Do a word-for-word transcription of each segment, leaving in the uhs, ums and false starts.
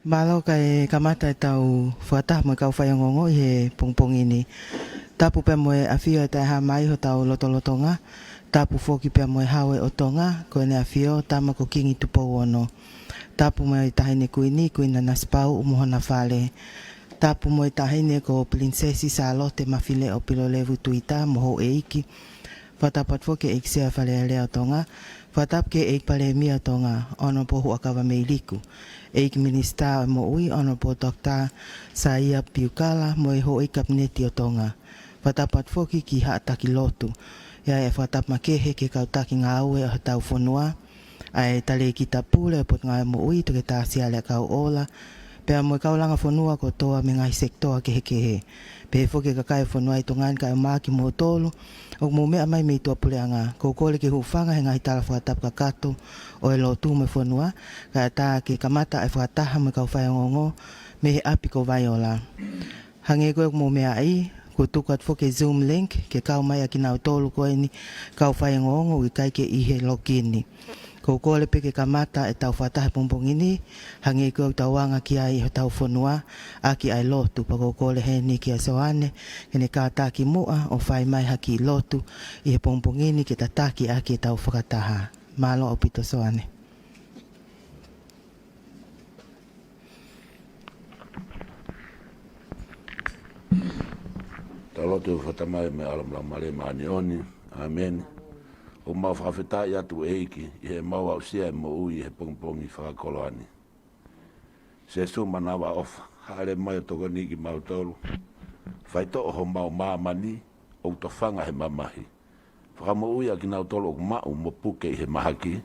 Mālō, kae kamata ʻetau fakataha mo e kau faiongoongo ʻi he pongipongi ni. Tapu pea mo e ʻafio ʻa e Taʻehāmai ʻi hotau lotolotonga. Tapu foki pea mo e Hau ʻo Tonga, ko ʻene ʻAfio, Tama ko Kingi Tupou Ono. Tapu mo e Taʻahine Kuini, Kuini Nanasipauʻu mo hona fale. Tapu mo e Taʻahine ko Pilinisesi Sālote Mafileʻo Pilolevu Tuita mo houʻeiki. Fakatapu atu foki ki he ʻEiki Sea Fale Alea ʻo Tonga. Fakatapu ki he ʻEiki Palēmia ʻo Tonga, Honourable Huʻakavameiliku. ʻEiki Minisitā ʻo e Moʻui, Honourable Doctor Saia Piukala, mo e houʻeiki Kapineti ʻo Tonga. Fakatapu atu foki ki he Haʻa Taki Lotu. ʻI ai e fakatapu makehe ki he kau taki ngāue ʻo hotau fonua, ʻa e Talēkita Pule ʻo e Potungāue Moʻui, Toketā Siale ʻAkauʻola, pea mo e kau langa fonua kotoa mei he ngaahi sekitoa kehekehe. Pehē foki ki he kakai ʻo e fonua ʻi Tonga ni kae ʻumaʻā kimoutolu ʻoku mou meʻa mai mei tuʻapuleʻanga. ʻOku ou kole ke hūfanga he ngaahi tala fakatapu kakato ʻo e lotu mo e fonua, kae ʻatā ke kamata e fakataha mo e kau faiongoongo mei he ʻapi ko Vaiola. Hangē ko ē ʻoku mou meaʻi, ʻoku tuku atu foki e Zoom link ke kau mai ʻa kinautolu ko eni kau faiongoongo ʻoku ʻikai ke ʻi he loki ni. ʻOku ou kole pē ke kamata ʻetau fakataha he pongipongi ni, hangē ko ʻetau anga ki ai ʻi hotau fonua, ʻaki ʻa e lotu. Pea ʻoku ou kole heni kia Soane, ke ne kātaki muʻa ʻo fai mai ha kiʻi lotu ʻi he pongipongi ni ke tataki ʻaki ʻetau fakataha. Mālō ʻaupito Soane. Tau lotu. Fakatamai mo e ʻAlo mo e Laumālie Māʻoniʻoni. ʻĀmeni. ʻOku mau fakafetaʻi atu ʻEiki ʻi heʻemau aʻusia e moʻui ʻi he pongipongi fakakoloa ni. Sēsū manavaʻofa, hāʻele mai ʻo tokoni kimautolu. Faitoʻo homau māmani ʻoku tofanga he mamahi. Fakamoʻui ʻa kinautolu ʻoku maʻu mo puke ʻi he mahaki.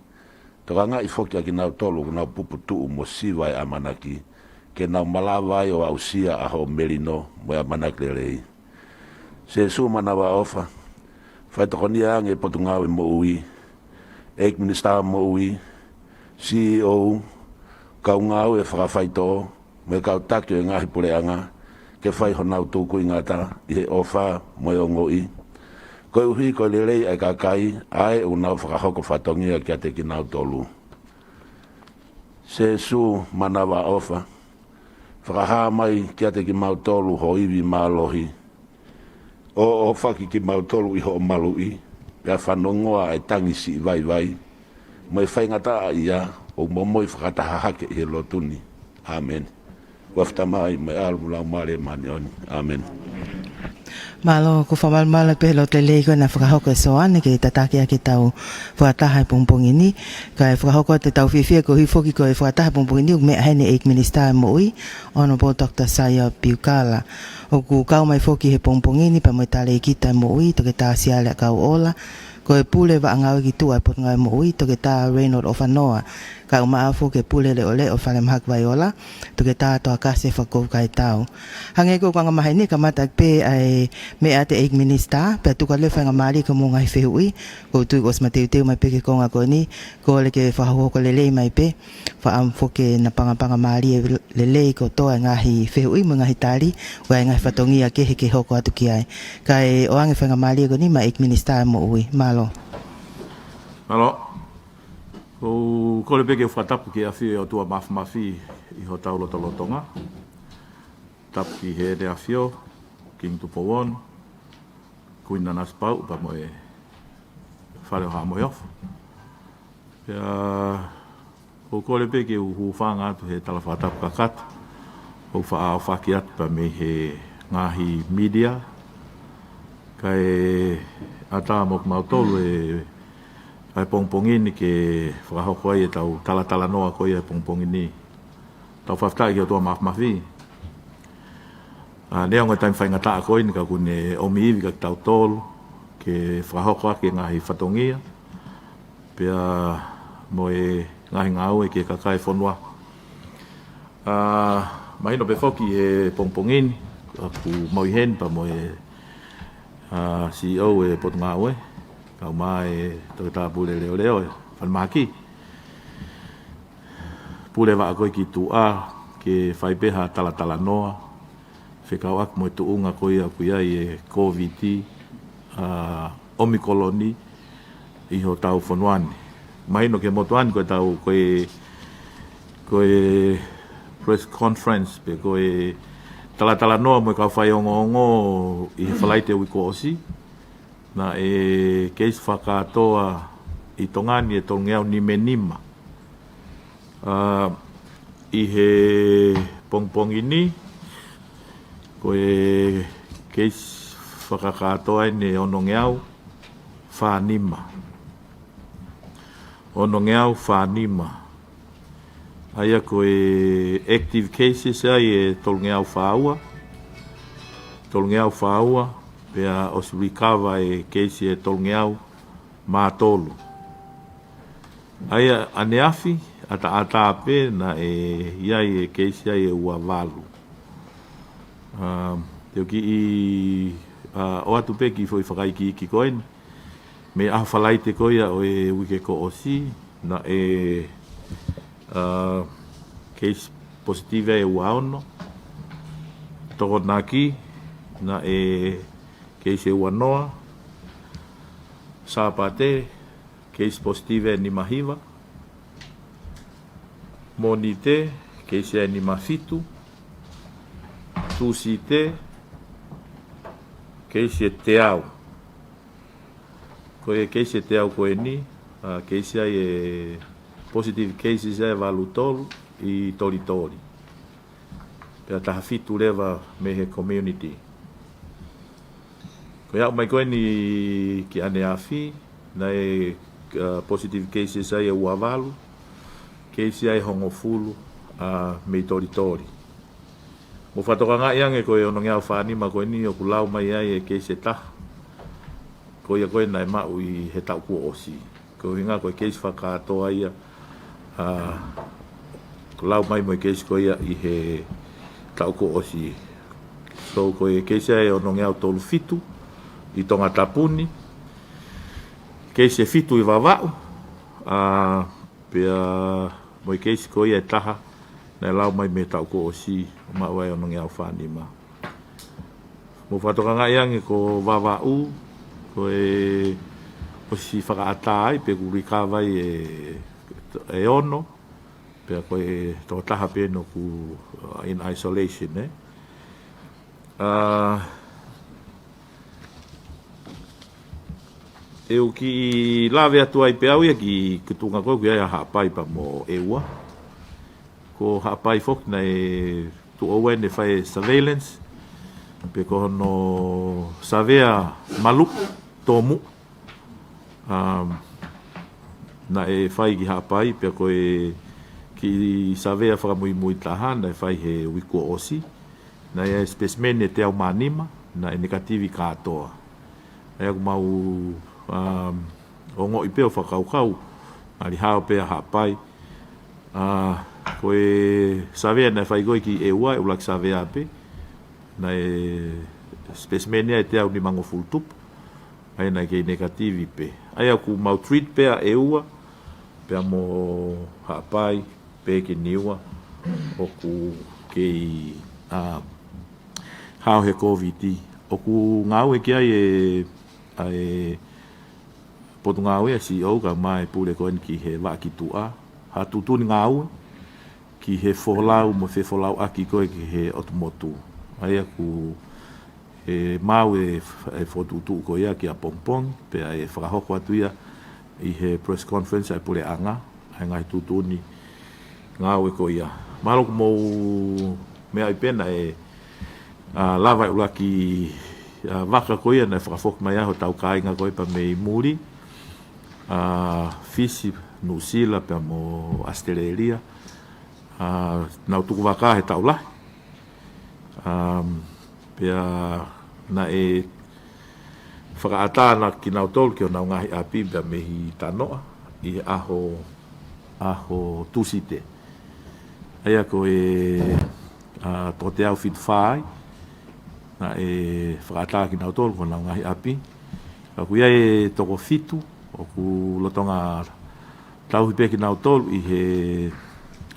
Tokangaʻi foki ʻa kinautolu ʻoku nau puputuʻu mo siva e ʻamanaki, ke nau malava ai ʻo aʻusia ʻa hoʻo melino mo e ʻamanaki lelei. Sēsū manavaʻofa, faitokonia ange e Potungāue Moʻui, ʻEiki Minisitā Moʻui, CEO, kau ngāue fakafaitoʻo, mo e kau taki ʻo e ngaahi puleʻanga, ke fai honau tukuingata ʻi he ʻofa mo e ongoʻi. Koeʻuhi ko e lelei ʻa e kakai, ʻa ē ʻoku nau fakahoko fatongia kiate kinautolu. Sēsū manavaʻofa, fakahā mai kiate kimautolu ho ivi mālohi. ʻO, ʻofa kiate kimautolu ʻi hoʻo maluʻi, pea fanongoa e tangi siʻi vaivai, mo e faingataʻaʻia ʻoku momoi fakataha hake ʻi he lotu ni. ʻĀmeni. Fakatamai mo e ʻAlo mo e Laumālie Māʻoniʻoni. ʻĀmeni. Mālō, ʻoku ou fakamalumalu pē he lotu lelei ko ē naʻe fakahoko ʻe Soane ke tataki ʻaki ʻetau fakataha he pongipongi ni. Kae fakahoko atu ʻetau fiefia koeʻuhi foki ko e fakataha he pongipongi ni ʻoku meʻa heni e ʻEiki Minisitā ʻo e Moʻui, Honourable Doctor Saia Piukala. ʻOku kau mai foki he pongipongi ni pea mo e Talēkita ʻo e Moʻui, Toketā Siale ʻAkauʻola, ko e Pule Vaʻa Ngāue ki Tuʻa ʻo e Potungāue Moʻui, Toketā Raynold ʻOfanoa, kae ʻumaʻā foki e Pule Leʻoleʻo ʻo e Falemahaki Vaiola, Toketā Toakase Fakakoukaitau. Hangē ko ʻeku anga maheni, kamata pē ʻa e meʻa ʻa e ʻEiki Minisitā, pea tuku atu e faingamālie ki hoʻomou ngaahi fehuʻi. ʻOku ou tui kuo ʻosi mateuteu mai pē ki he konga ko eni, kole ke fakahoko lelei mai pē, fakaʻamu foki ke na pangapanga mālie lelei kotoa e ngaahi fehuʻi mo e ngaahi tali, ʻoku ʻi ai e ngaahi fatongia kehe ke hoko atu ki ai. Kae ʻoange e faingamālie ko eni maʻa e ʻEiki Minisitā ʻo e Moʻui. Mālō. Mālō. ʻOku ou kole pē ke u fakatapu ki he ʻafio ʻo e ʻOtua Māfimafi ʻi hotau lotolotonga. Tapu ki heʻene ʻAfio, Kingi Tupou Ono, Kuini Nanasipauʻu, pea mo e Fale ʻo Haʻa Moheofo. Pea ʻoku ou kole pē ke u hūfanga atu he tala fakatapu kakato ʻoku faʻa ʻohofaki atu pea mei he ngaahi mītia, kae ʻatā mo kimautolu e, ʻa e pongipongi ni ke fakahoko ai ʻetau talatalanoa ko ia he pongipongi ni. Tau fakafetaʻi ki he ʻOtua Māfimafi. ʻA, neongo e taimi faingataʻa ko eni ka ʻoku ne ʻomi ivi kiate kitautolu ke fakahoko ʻaki e ngaahi fatongia, pea mo e ngaahi ngāue ki he kakai e fonua. ʻA, mahino pē foki he pongipongi ni, ʻoku mau ʻi heni pea mo e, ʻa, CEO e Potungāue, kae ʻumaʻā e Toketā Pule Leʻoleʻo e Falemahaki. Pule Vaʻa ko ē ki Tuʻa, ke fai pē ha talatalanoa fekauʻaki mo e tuʻunga ko ia ʻoku ʻi ai e Kōviti, ʻa, ʻOmikoloni ʻi hotau fonua ni. Mahino ki he motuʻa ni ko e tau, ko e, ko e press conference pe ko e talatalanoa mo e kau faiongoongo ʻi he Falaite uike kuo ʻosi, naʻe keisi fakakātoa ʻi Tonga ni ʻe tolungeau nima nima. ʻA, ʻi he pongipongi ni, ko e keisi fakakātoa ʻeni ʻe onongeau fā nima. Onongeau fā nima. ʻA ia ko e active cases ai ʻe tolungeau fā ua. Tolungeau fā ua, pea ʻosi recover e keisi ʻe tolungeau mā tolu. ʻA ia ʻaneafi, ʻataʻatā pē naʻe ʻi ai e keisi ai ʻe ua valu. ʻA, te u kiʻi, ʻa, ʻoatu pē kiʻi foʻi fakaikiiki ko eni. Mei he ʻaho Falaite ko ia ʻo e uike kuo ʻosi, naʻe, ʻa, keisi positive ʻe ua ono. Tokonaki, naʻe keisi ʻe ua noa. Sāpate, keisi positive ʻe nima hiva. Mōnite, keisi ʻe nima fitu. Tūsite, keisi ʻe teau. Ko e keisi ʻe teau ko eni, ʻa, keisi ai ʻe positive cases ai ʻe valu tolu ʻi Tolitoli. Pea taha fitu leva mei he community. Ko e aʻu mai ko eni ki ʻaneafi, naʻe, ʻa, positive cases ai ʻe ua valu, keisi ai ʻe hongofulu, ʻa, mei Tolitoli. Mou fakatokangaʻi ange ko e onongeau fā nima ko eni ʻoku lau mai ai e keisi ʻe taha. Ko ia ko ē naʻe maʻu ʻi he taʻu kuo ʻosi. Ko e ʻuhinga ko e keisi fakakātoa ia, ʻa, ʻoku lau mai mo e keisi ko ia ʻi he taʻu kuo ʻosi. So ko e keisi ʻe onongeau tolu fitu ʻi Tongatapu ni. Keisi ʻe fitu ʻi Vavaʻu. ʻA, pea mo e keisi ko ia ʻe taha, naʻe lau mai mei he taʻu kuo ʻosi, maʻu ai onongeau fā nima. Mou fakatokangaʻi ange ko Vavaʻu, ko e ʻosi fakaʻatā ai, pe kuo recover ai ʻe, ʻe ono, pea ko e tokotaha pē ʻoku, ʻa, in isolation, ē. ʻA, ʻe u kiʻi lave atu ai pē au ia ki he tuʻunga ko ē ʻoku ʻi ai ʻa Haʻapai pea mo ʻEua. Ko Haʻapai foki naʻe tuʻo ua ʻene fai e surveillance, pe ko hono savea maluʻi tōmuʻa. Um, naʻe fai ki Haʻapai, pea ko e kiʻi savea fakamuimui taha, naʻe fai he uike kuo ʻosi. Naʻe ʻi ai e specimen ʻe teau mā nima, naʻe negative kātoa. ʻA ia ʻoku mau, um, ongoʻi pē ʻo fakakaukau, ngali hao pē ʻa Haʻapai. ʻA, ko e savea naʻe fai ko ē ki ʻEua, ʻuluaki savea pē, naʻe specimen ia ʻe teau nimangofulu tupu. ʻA ia naʻe kei negative pē. ʻA ia ʻoku mau treat pē ʻa ʻEua, pea mo Haʻapai, pē ki Niua, ʻoku kei, ʻa, hao he Covid. ʻOku ngāue ki ai e, ʻa e Potungāue ʻa e CEO kae ʻumaʻā e pule ko eni ki he vaʻa ki tuʻa. Ha tuʻutuʻuni ngāue ki he folau mo fefolauʻaki ko ē ki he ʻotu motu. ʻA ia ʻoku ʻe maʻu e f-, e fokotuʻutuʻu ko ia ki ʻapongipongi, pea ʻe fakahoko atu ia ʻi he press conference ʻa e puleʻanga, ʻa e ngaahi tuʻutuʻuni ngāue ko ia. Mahalo ʻoku mou meaʻi pē naʻe, ʻa, lava e ʻuluaki, ʻa, vaka ko ia naʻe fakafoki mai ai hotau kāinga ko ē pea mei muli, ʻa, Fisi, Nuʻusila, pea mo ʻAositelēlia, ʻa, nau tuku vaka he taʻu lahi. Um, pea naʻe fakaʻatā ʻa kinautolu ki honau ngaahi ʻapi pea mei Tanoa ʻi he ʻaho, ʻaho Tūsite. ʻA ia ko e, ʻa, toko teau fitu fā ai, naʻe fakaʻatā ʻa kinautolu ki honau ngaahi ʻapi. Ka ʻoku ʻi ai e toko fitu, ʻoku lolotonga tauhi pē kinautolu ʻi he,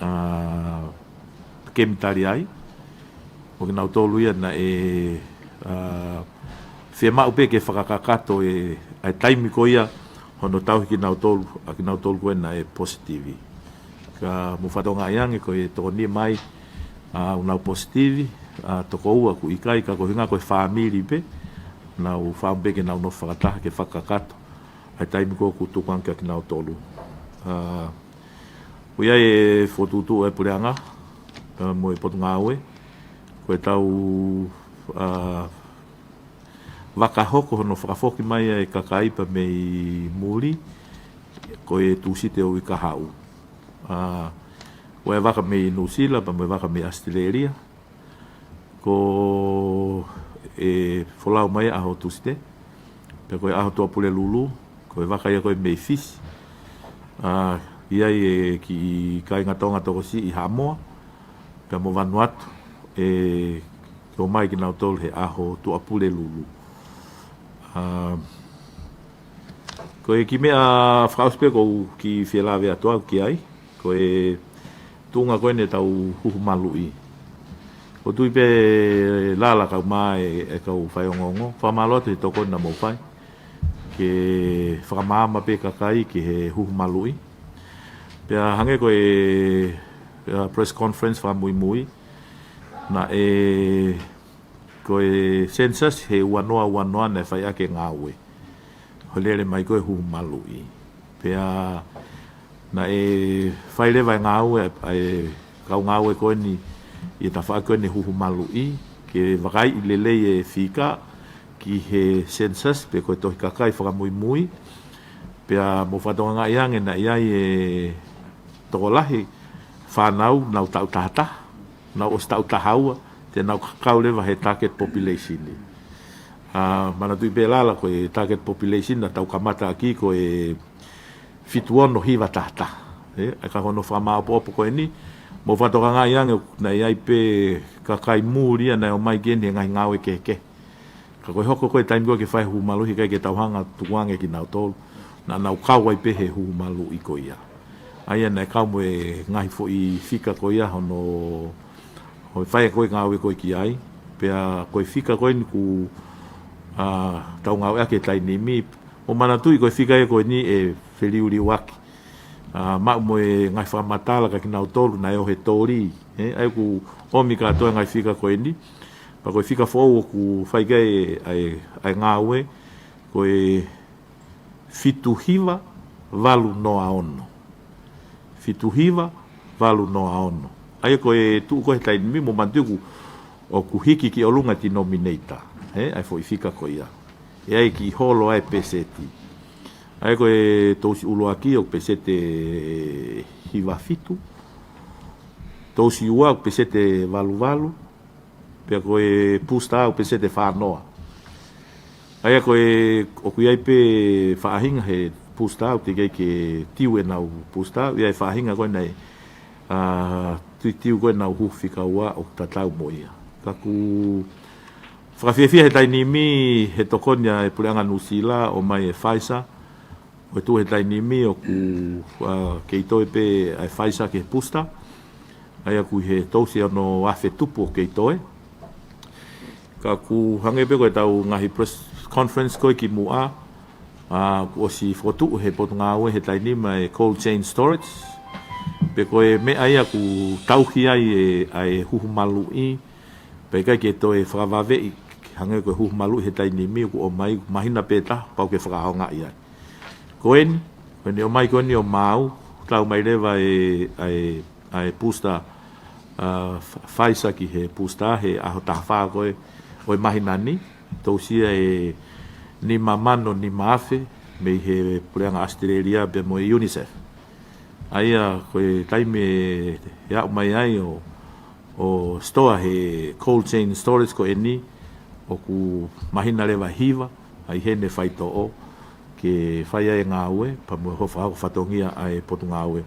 ʻa, kemi tali ai. Ko kinautolu ia naʻe, ʻa, fiemaʻu pē ke fakakakato e, ʻa e taimi ko ia hono tauhi kinautolu, ʻa kinautolu ko ē naʻe positive. Ka mou fakatokangaʻi ange ko e toko nima ai, ʻa ʻenau positivi, ʻa e toko ua ʻoku ʻikai, ka ko e ʻuhinga ko e fāmili pē, nau fāmili pē ke nau nofo fakataha ke fakakakato ʻa e taimi ko ē ʻoku tukuange kia kinautolu. ʻA, ʻoku ʻi ai e fokotuʻutuʻu ʻa e puleʻanga, ʻa, mo e potungāue, ko e tau, ʻa, vaka hoko hono fakafoki mai ʻa e kakai pea mei muli, ko e Tūsite ʻo e uike kahaʻu. ʻA, ʻoku ʻi ai e vaka mei Nuʻusila, pea mo e vaka mei ʻAositelēlia. Ko e folau mai ʻaho Tūsite, pea ko e ʻaho Tuʻapulelulu, ko e vaka ia ko ē mei Fisi. ʻA, ʻi ai e kiʻi kāinga Tonga tokosiʻi ʻi Haʻamoa, pea mo Vanuatu, ʻe, ke ō mai kinautolu he ʻaho Tuʻapulelulu. ʻA, ko e kiʻi meʻa fakaʻosi pē ʻoku ou kiʻi fie lave atu au ki ai, ko e tuʻunga ko eni ʻetau huhu maluʻi. ʻOku ou tui pē Lala, kau mai e, e kau faiongoongo, fakamālō atu he tokoni naʻa mou fai ke fakamaama pē kakai ki he huhu maluʻi. Pea hangē ko e, ʻa, press conference fakamuimui, naʻe, ko e census he ua noa ua noa naʻe fai ʻaki e ngāue. Hoko leva mai ko e huhu maluʻi. Pea naʻe fai leva e ngāue ʻa e kau ngāue ko eni ʻi he tafaʻaki ko eni huhu maluʻi, ke vakaiʻi lelei e fika ki he census pe ko e tohi kakai fakamuimui. Pea mou fakatokangaʻi ange naʻe ʻi ai e tokolahi fānau nau taʻu taha taha, nau ʻosi taʻu taha ua, te nau kakau leva he target population. ʻA, manatuʻi pē Lala ko e target population naʻa tau kamata ʻaki ko e fitu ono hiva taha taha. ʻE, ʻa ia ka ko hono fakamāʻopoʻopo ko eni, mou fakatokangaʻi ange naʻe ʻi ai pē kakai muli ia naʻe ō mai ki heni he ngaahi ngāue kehekehe. Ka ko e hoko ko e taimi ko ē ke fai huhu maluʻi, ʻikai ke tau hanga tukuange kinautolu, naʻa nau kau ai pē he huhu maluʻi ko ia. ʻA ia naʻe kau mo e ngaahi foʻi fika ko ia hono, hono fai ko ē ngāue ko ē ki ai. Pea ko e fika ko eni ʻoku, ʻa, tau ngāueʻaki he taimi ni, mou manatuʻi ko e fika ia ko eni ʻe feliuliuaki, ʻa, maʻu mo e ngaahi fakamatala kia kinautolu naʻe ō he toli, ʻe, ʻa ia ʻoku ʻomi kātoa e ngaahi fika ko eni. Pea ko e fika foʻou ʻoku fai ki ai ʻa e, ʻa e ngāue, ko e fitu hiva valu noa ono. Fitu hiva valu noa ono. ʻA ia ko e tuʻu ko ē he taimi ni, mou manatuʻi ʻoku, ʻoku hiki ki ʻolunga e denominator, ʻe, ʻa e foʻi fika ko ia. ʻE ʻi ai e kiʻi holo ʻa e peseti. ʻA ia ko e tousi ʻuluaki ʻoku peseti hiva fitu. Tousi ua ʻoku peseti valu valu. Pea ko e booster ʻoku peseti fā noa. ʻA ia ko e, ʻoku ʻi ai pē faʻahinga he booster ʻoku teʻeki ai ke tiu ʻenau booster, ʻi ai e faʻahinga ko ē naʻe, ʻa, tuʻu tiu ko ē ʻenau huhu fika ua ʻoku tatau mo ia. Ka ʻoku fakafiefia he taimi ni he tokoni ʻa e puleʻanga Nuʻusila ʻo ʻomai e Pfizer, ʻo e tuʻu he taimi ni ʻoku, ʻa, kei toe pē ʻa e Pfizer ki he booster. ʻA ia ʻoku ʻi he tousi ono afe tupu ʻoku kei toe. Ka ʻoku hangē pē ko ʻetau ngaahi press conference ko ē kimuʻa, ʻa, kuo ʻosi fokotuʻu he potungāue he taimi ni mai e cold chain storage. Pea ko e meʻa ia ʻoku tauhi ai e, ʻa e huhu maluʻi, pea ʻikai ke toe fakavaveʻi, hangē ko e huhu maluʻi he taimi ni ʻoku ʻomai, mahina pē taha, pau ke fakaʻaongaʻi ai. Ko eni, ko eni ʻomai ko eni ʻo maau, tau mai leva e, ʻa e, ʻa e booster, ʻa, F-, Pfizer ki he booster he ʻaho taha fā ko ē ʻo e mahina ni, tousia e nima mano nima afe, mei he puleʻanga ʻAositelēlia pea mo e UNICEF. ʻA ia ko e taimi ʻe aʻu mai ai ʻo, ʻo store he cold chain storage ko eni, ʻoku mahina leva hiva, ʻa ia ʻe ʻi heni e faitoʻo, ke fai ai e ngāue, pea mo e hoʻo fakahoko fatongia ʻa e potungāue.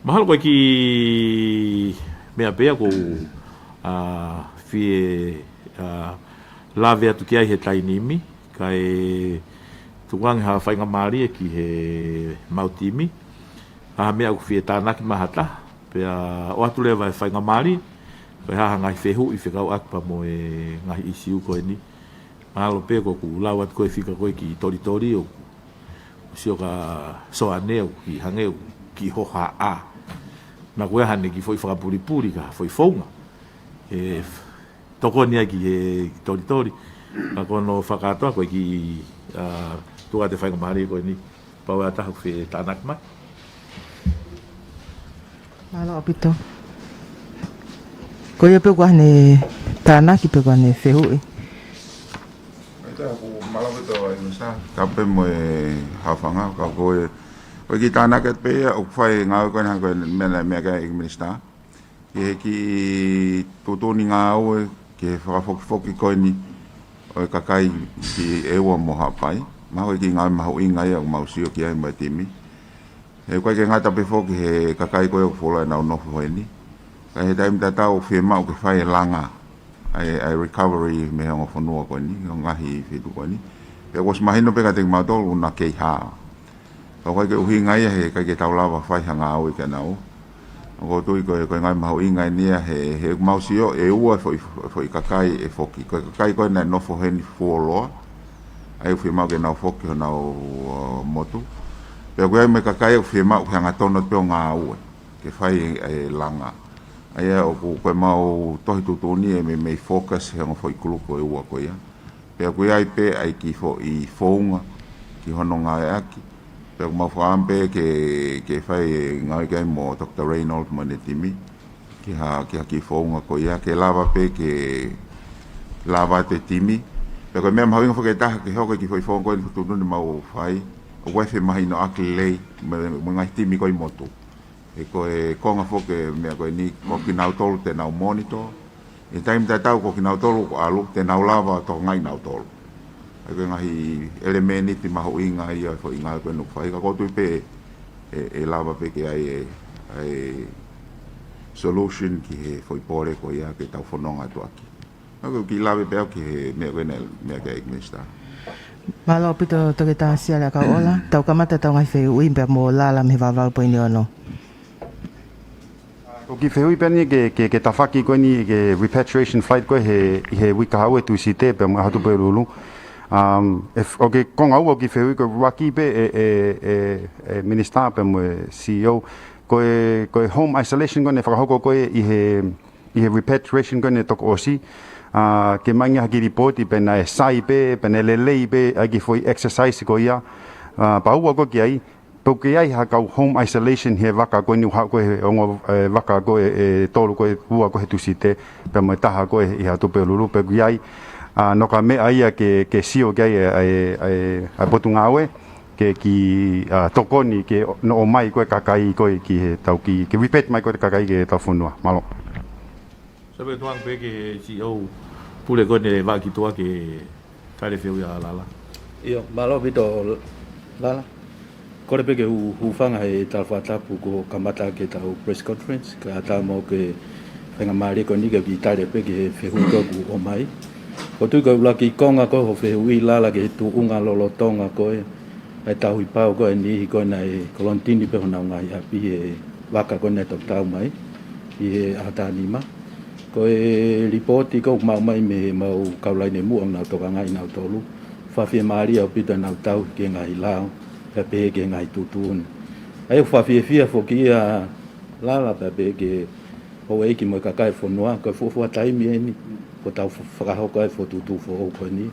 Mahalo ko e kiʻi meʻa pē ia ʻoku ou, ʻa, fie, ʻa, lave atu ki ai he taimi ni, kae tukuange ha faingamālie ki he mau timi. Ha meʻa ʻoku fie tānaki mai ha taha, pea ʻoatu leva e faingamālie, ko e hā ha ngaahi fehuʻi fekauʻaki pea mo e ngaahi ʻīsiu ko eni. Mahalo pē ko ʻeku lau atu ko e fika ko ē kiʻi tolitoli ʻoku, ʻoku sio kia Soane ʻoku kiʻi hangē ʻoku kiʻi hohaʻa. Naʻa ko e hā ʻene kiʻi foʻi fakapulipuli ki ha foʻi founga. He tokoni ai ki he tolitoli. Ka ko hono fakakātoa ko e kiʻi, ā, tuʻu atu e faingamālie ko eni. Pau ʻe ʻatā hoʻo fetānaki mai. Mālō ʻaupito. Ko ia pē ko ʻene tānaki pe ko ʻene fehuʻi. ʻAita, ʻoku mālō ʻaupito ʻEiki Minisitā. Tapu pē mo e haʻofanga, ka ko e, ko e kiʻi tānaki atu pē ia, ʻoku fai e ngāue ko ena ko e meʻa, meʻa ki ai ʻEiki Minisitā. Ki he kiʻi tuʻutuʻuni ngāue, ki he fakafokifoki ko eni ʻo e kakai ki ʻEua mo Haʻapai. Mahalo ko e kiʻi ngāue mahuʻinga ia ʻoku mau sio ki ai mo e timi. He ʻoku ʻikai ke ngata pē foki he kakai ko ē ʻoku fuoloa ʻenau nofo heni. Ka ʻi he taimi tatau ʻoku fiemaʻu ke fai e langa ʻa e, ʻa e recovery mei he ongo fonua ko eni, ʻo e ngaahi feituʻu ko eni. Pea kuo ʻosi mahino pē kiate kimautolu ʻoku na kei hao. Ka ʻoku ʻikai ke ʻuhinga ia he ʻikai ke tau lava fai ha ngāue kia nautolu. ʻOku ou tui ko e, ko e ngāue mahuʻinga eni ia he, he ʻoku mau sio ʻEua e foʻi, foʻi kakai ʻe foki. Ko e kakai ko ē naʻe nofo heni fuoloa. ʻA ia ʻoku fiemaʻu ke nau foki honau, ʻo, motu. Pea ʻoku ʻi ai mo e kakai ʻoku fiemaʻu ke hangatonu atu pē ʻo ngāue. Ke fai e langa. ʻA ia ʻoku, ko ʻemau tohi tuʻutuʻuni ʻe meimei focus he ongo foʻi kulupu ʻe ua ko ia. Pea ʻoku ʻi ai pē ʻa e kiʻi foʻi founga ki hono ngāueʻaki. Pea ʻoku mau fakaʻamu pē ke, ke fai e ngāue ki ai mo Doctor Reynolds mo ʻene timi. Ki ha, ki ha kiʻi founga ko ia, ke lava pē ke lava atu e timi. Pea ko e meʻa mahuʻinga foki ʻe taha ke hoko e kiʻi foʻi founga ko eni tuʻutuʻuni mau fai. ʻOku ʻi ai e femahinoʻaki lelei mo, mo e ngaahi timi ko ē ʻi motu. He ko e konga foki e meʻa ko eni, ko kinautolu te nau monitor. ʻI he taimi tatau ko kinautolu ʻoku ʻalu, te nau lava tokangaʻi nautolu. ʻA ia ko e ngaahi ʻelemēniti mahuʻinga ia ʻo e foʻi ngāue ko eni ʻoku fai, ka ʻoku ou tui pē ʻe, ʻe lava pē ke ʻi ai e, ʻa e solution ki he foʻi pole ko ia ke tau fononga atu ʻaki. Ka ʻoku ou kiʻi lave pē au ki he meʻa ko ena, meʻa ki ai ʻEiki Minisitā. Mālō ʻaupito Toketā Siale ʻAkauʻola, tau kamata ʻetau ngaahi fehuʻi pea mo Lala mei he Valu Poini Ono. ʻOku ou kiʻi fehuʻi pē eni ke, ke, ke tafoki ko eni ki he repatriation flight ko ē he, ʻi he uike kahaʻu ʻi he Tūsite pea mo e ʻaho Tuʻapulelulu. Um, ʻe f-, ʻoku ou kiʻi konga ua ʻoku ou kiʻi fehuʻi ko e ʻuluaki pē ʻe, ʻe, ʻe, ʻe Minisitā pea mo e C E O. Ko e, ko e home isolation ko ē naʻe fakahoko ko ē ʻi he, ʻi he repatriation ko ē naʻe toki ʻosi. Ā, ke maʻu ha kiʻi lipooti pe naʻe sai pē, pe naʻe lelei pē, ʻa e kiʻi foʻi exercise ko ia. Ā, pea ua ko ē ki ai, pe ʻoku ʻi ai ha kau home isolation he vaka ko eni ʻoku haʻu ko ē he ongo, e, vaka ko ē, ʻe tolu ko ē, ua ko ē he Tūsite, pea mo e taha ko ē ʻi he ʻaho Tuʻapulelulu, pe ʻoku ʻi ai, ā, naʻa ko ha meʻa ia ke, ke sio ki ai, e, e, e, ʻa e Potungāue, ke kiʻi, ā, tokoni ke nau ō mai ko ē kakai ko ē ki he tau kiʻi, ke repatri mai ko ē kakai ki heʻetau fonua. Mālō. Sai pē tuʻunga pē ki he C E O pule ko eni e Vaʻa ki Tuʻa ke tali e fehuʻi ʻa Lala. ʻIo, mālō ʻaupito Lala. Kole pē ke u hūfanga he tala fakatapu kuo kamata ʻaki ʻetau press conference, kae ʻatā mo e faingamālie ko eni ke kiʻi tali pē ki he fehuʻi ko ē kuo ʻomai. ʻOku ou tui ko e ʻuluaki konga ko ē hoʻo fehuʻi Lala ki he tuʻunga lolotonga ko ē ʻa e tauhi pau ko ē ʻa e niʻihi ko ē naʻe kolonitini pē honau ngaahi ʻapi he vaka ko ē naʻe toki tau mai ʻi he ʻaho taha nima. Ko e lipooti ko ē ʻoku maʻu mai mei heʻemau kau laine muʻa ʻoku nau tokangaʻi nautolu, fakafiemālie ʻaupito ʻenau tauhi ki he ngaahi lao, pea pehē ki he ngaahi tuʻutuʻuni. ʻA ia ʻoku fakafiefia foki ia Lala pea pehē ki he houʻeiki mo e kakai e fonua, ko e fuofua taimi eni kuo tau fa-, fakahoko ai e fokotuʻutuʻu foʻou ko eni.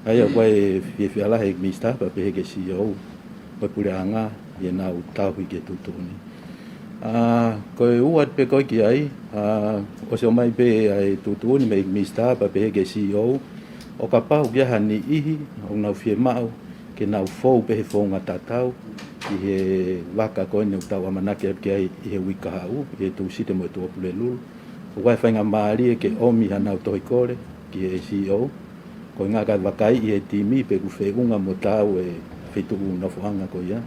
ʻA ia ʻoku ʻi ai e fiefia lahi ʻEiki Minisitā pea pehē ki he C E O mo e puleʻanga ʻi heʻenau tauhi ki he tuʻutuʻuni. Ā, ko e ua pē ko ē ki ai, ā, ʻosi ʻomai pē ʻa e tuʻutuʻuni mei he Minisitā pea pehē ki he C E O, ʻo kapau ʻoku ʻi ai ha niʻihi ʻoku nau fiemaʻu ke nau fou pē he founga tatau ʻi he vaka ko eni ʻoku tau ʻamanaki atu ki ai ʻi he uike kahaʻu, ʻi he Tūsite mo e Tuʻapulelulu. ʻOku ʻi ai e faingamālie ke ʻomi haʻanau tohi kole ki he C E O, ko e ʻuhinga kae vakaiʻi ʻe he timi pe ʻoku feʻunga mo taau e feituʻu nofoʻanga ko ia,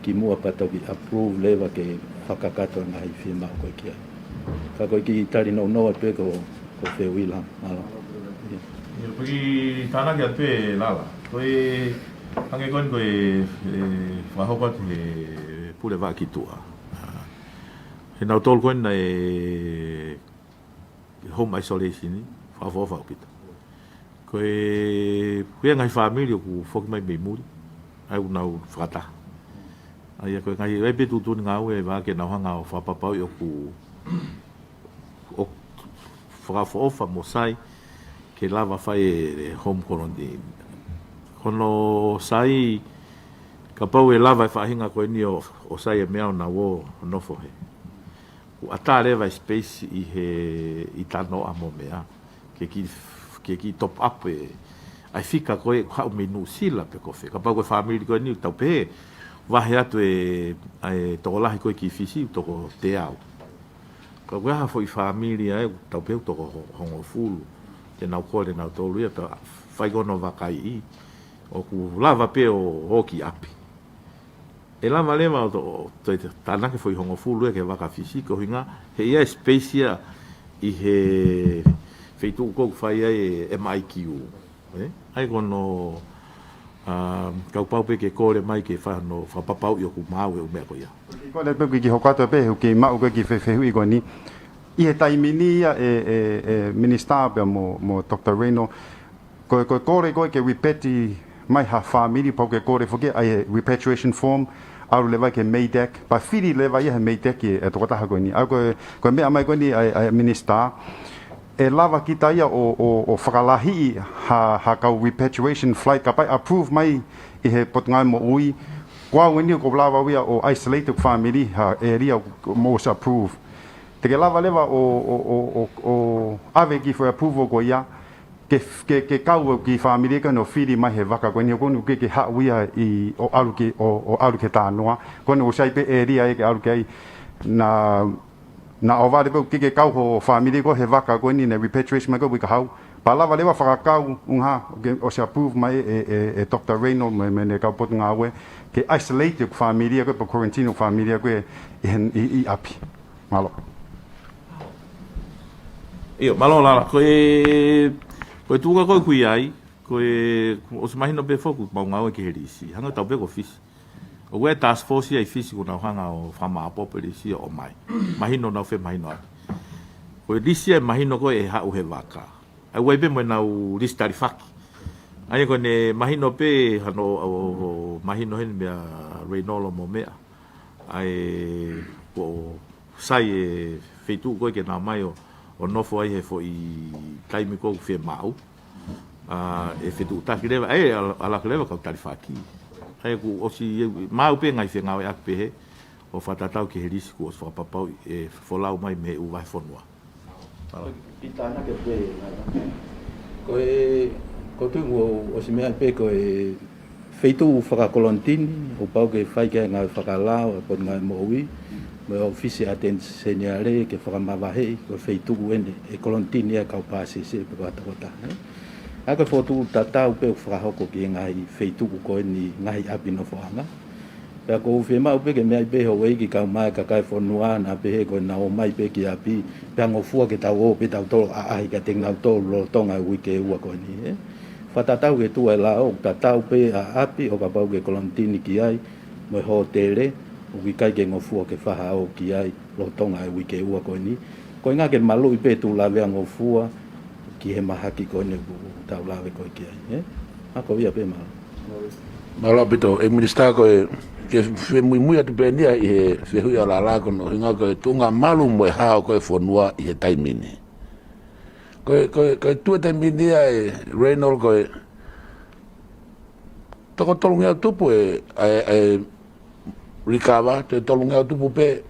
kimuʻa pea toki approve leva ke fakakakato e ngaahi fiemaʻu ko ē ki ai. Ka ko e kiʻi tali nounou atu pē ko, ko e fehuʻi Lala. Mālō. ʻIo, pea kiʻi tānaki atu pē Lala. Ko e hangē ko eni ko e, e, fakahoko atu he pule Vaʻa ki Tuʻa. Ā, he nautolu ko eni naʻe home isolation, fakaʻofoʻofa ʻaupito. Ko e, ko e ngaahi fāmili ʻoku foki mai mei muli, ʻa ia ʻoku nau fakataha. ʻA ia ko e ngaahi, ʻi ai pē tuʻutuʻuni ngāue ʻe vā ke nau hanga ʻo fakapapauʻi ʻoku, ʻoku fakaʻofoʻofa mo sai ke lava fai e, e home quarantine. Ko hono sai, kapau ʻe lava e faʻahinga ko eni ʻo, ʻo sai e meʻa ʻo nau ō ʻo nofo hē, kuo ʻatā leva e space ʻi he, ʻi Talanoa mo Mea ke kiʻi, ke kiʻi top up e, ʻa e fika ko ē ʻoku haʻu mei Nuʻusila pe ko fē. Kapau ko e fāmili ko eni ʻoku tau pehē, vahe atu e, ʻa e tokolahi ko ē ki Fisi ʻoku toko teau. Ka ko e hā e foʻi fāmili ʻa ē ʻoku tau pehē ʻoku toko ho-, hongofulu, te nau kole nautolu ia pea fai ko hono vakaiʻi, ʻoku lava pē ʻo, ʻo ō ki ʻapi. ʻE lava leva ʻo to-, ʻo toe tānaki e foʻi hongofulu ia ki he vaka Fisi, ko e ʻuhinga he ʻi ai e space ia ʻi he feituʻu ko ē ʻoku fai ai e M I Q. Ē? ʻA ia ko hono, ā, kapau pē ke kole mai ke fai hono fakapapauʻi ʻoku maau e ʻū meʻa ko ia. Ko e lea pē ki, ki he hoko atu pē, he ʻoku kei maʻu ko ē ki he fe-, fehuʻi ko eni. ʻI he taimi ni ia e, e, e Minisitā pea mo, mo Doctor Raynold, ko e, ko e kole ko ē ke repatri mai ha fāmili, pau ke kole foki ʻa e repatriation form, ʻalu leva ki he MEIDAC, pea fili leva ia he MEIDAC e, e tokotaha ko eni. ʻA ia ko e, ko e meʻa mai ko eni ʻa e, ʻa e Minisitā, ʻe lava kita ia ʻo, ʻo, ʻo fakalahiʻi ha, ha kau repatriation flight kapau ʻe approve mai ʻe he Potungāue Moʻui, ko au eni ʻoku lava au ia ʻo isolate ʻeku fāmili ha area ʻoku mou ʻosi approve. Te ke lava leva ʻo, ʻo, ʻo, ʻo, ʻo ʻave e kiʻi foʻi approval ko ia, ke, ke, ke kau e kiʻi fāmili ko eni ʻo fili mai he vaka ko eni, he ko eni ʻoku ʻikai ke haʻu ia ʻi, ʻo ʻalu ki, ʻo, ʻo ʻalu ki Talanoa. Ko eni ʻoku sai pē area ia ke ʻalu ki ai. Naʻa, naʻa ʻohovale pē ʻoku ʻikai ke kau ho fāmili ko ē he vaka ko eni naʻe repatriate mai ko ē ʻoku ʻikai ke haʻu. Pea lava leva fakakau, ʻuhinga, ʻoku ʻosi approve mai ʻe, ʻe, ʻe Doctor Raynold mo e, mo ʻene kau potungāue, ke isolate ʻeku fāmili ko ē, pe quarantine ʻeku fāmili ko ē ʻi he, ʻi, ʻi ʻapi. Mālō. ʻIo, mālō Lala. Ko e, ko e tuʻunga ko ē ʻoku ʻi ai, ko e, ʻosi mahino pē foki ʻoku mau ngāue ki he lisi. Hangē tau pē ko Fisi. ʻOku ʻi ai e task force ia ʻi Fisi ʻoku nau hanga ʻo fakamāʻopoʻopo e lisi ʻo ʻomai. Mahino nau femahinoʻaki. Ko e lisi ia ʻe mahino ko ē ʻe haʻu he vaka. ʻA ia ʻoku ʻi ai pē mo ʻenau lisi talifaki. ʻA ia ko ʻene mahino pē hano ʻo, ʻo, ʻo mahino heni meia Raynold mo Mea. ʻA ia ko e sai e feituʻu ko ē ke nau ō mai ʻo, ʻo nofo ai he foʻi taimi ko ē ʻoku fiemaʻu. Ā, ʻe fetuʻutaki leva, ʻe ala-, ʻalu ake leva kau talifaki. ʻA ia kuo ʻosi, ʻe, maʻu pē ngaahi fengāueʻaki pehē, ʻo fakatatau ki he lisi kuo ʻosi fakapapauʻi ʻe folau mai mei he ʻū vahefonua. Mālō. Pita ana ke pē, ko e, ko e tuʻu ʻosi meʻa pē ko e feituʻu fakakolonitini, ʻoku pau ke fai ki ai e ngāue fakalao ʻa e Potungāue Moʻui, mo e ʻōfisi ʻa e ʻAteni Seniale ke fakamavaheʻi, ko e feituʻu eni ʻe kolonitini ai e kau pāsese pe ko ha tokotaha, ē. ʻA ia ko e fokotuʻu tatau pē ʻoku fakahoko ki he ngaahi feituʻu ko eni ngaahi ʻapi nofoʻanga. Pea ʻoku ou fiemaʻu pē ke meaʻi pē houʻeiki kae ʻumaʻā e kakai e fonua naʻa pehē ko ʻenau ō mai pē ki ʻapi, pea ngofua ke tau ō pē tautolu ʻo ʻaʻahi kiate kinautolu lolotonga e uike ʻe ua ko eni, ē. Fakatatau ki he tuʻu ʻa e lao, ʻoku tatau pē ʻa e ʻapi ʻo kapau ke kolonitini ki ai, mo e hōtele, ʻoku ʻikai ke ngofua ke fai ha ō ki ai lolotonga e uike ʻe ua ko eni. Ko e ʻuhinga ke maluʻi pē e tuʻu lavea ngofua ki he mahaki ko eni ʻoku tau lave ko ē ki ai, ē? Mālō ia pē, mālō. Mālō ʻaupito, ʻe Minisitā, ko e, ke femuimui atu pē eni ia ʻi he fehuʻi ʻa Lala ko hono ʻuhinga ko e tuʻunga malu mo e hao ko ē e fonua ʻi he taimi ni. Ko e, ko e, ko e tuʻu e taimi ni ia ʻe Raynold ko e toko tolungeau tupu e, ʻa e, ʻa e recover, toe tolungeau tupu pē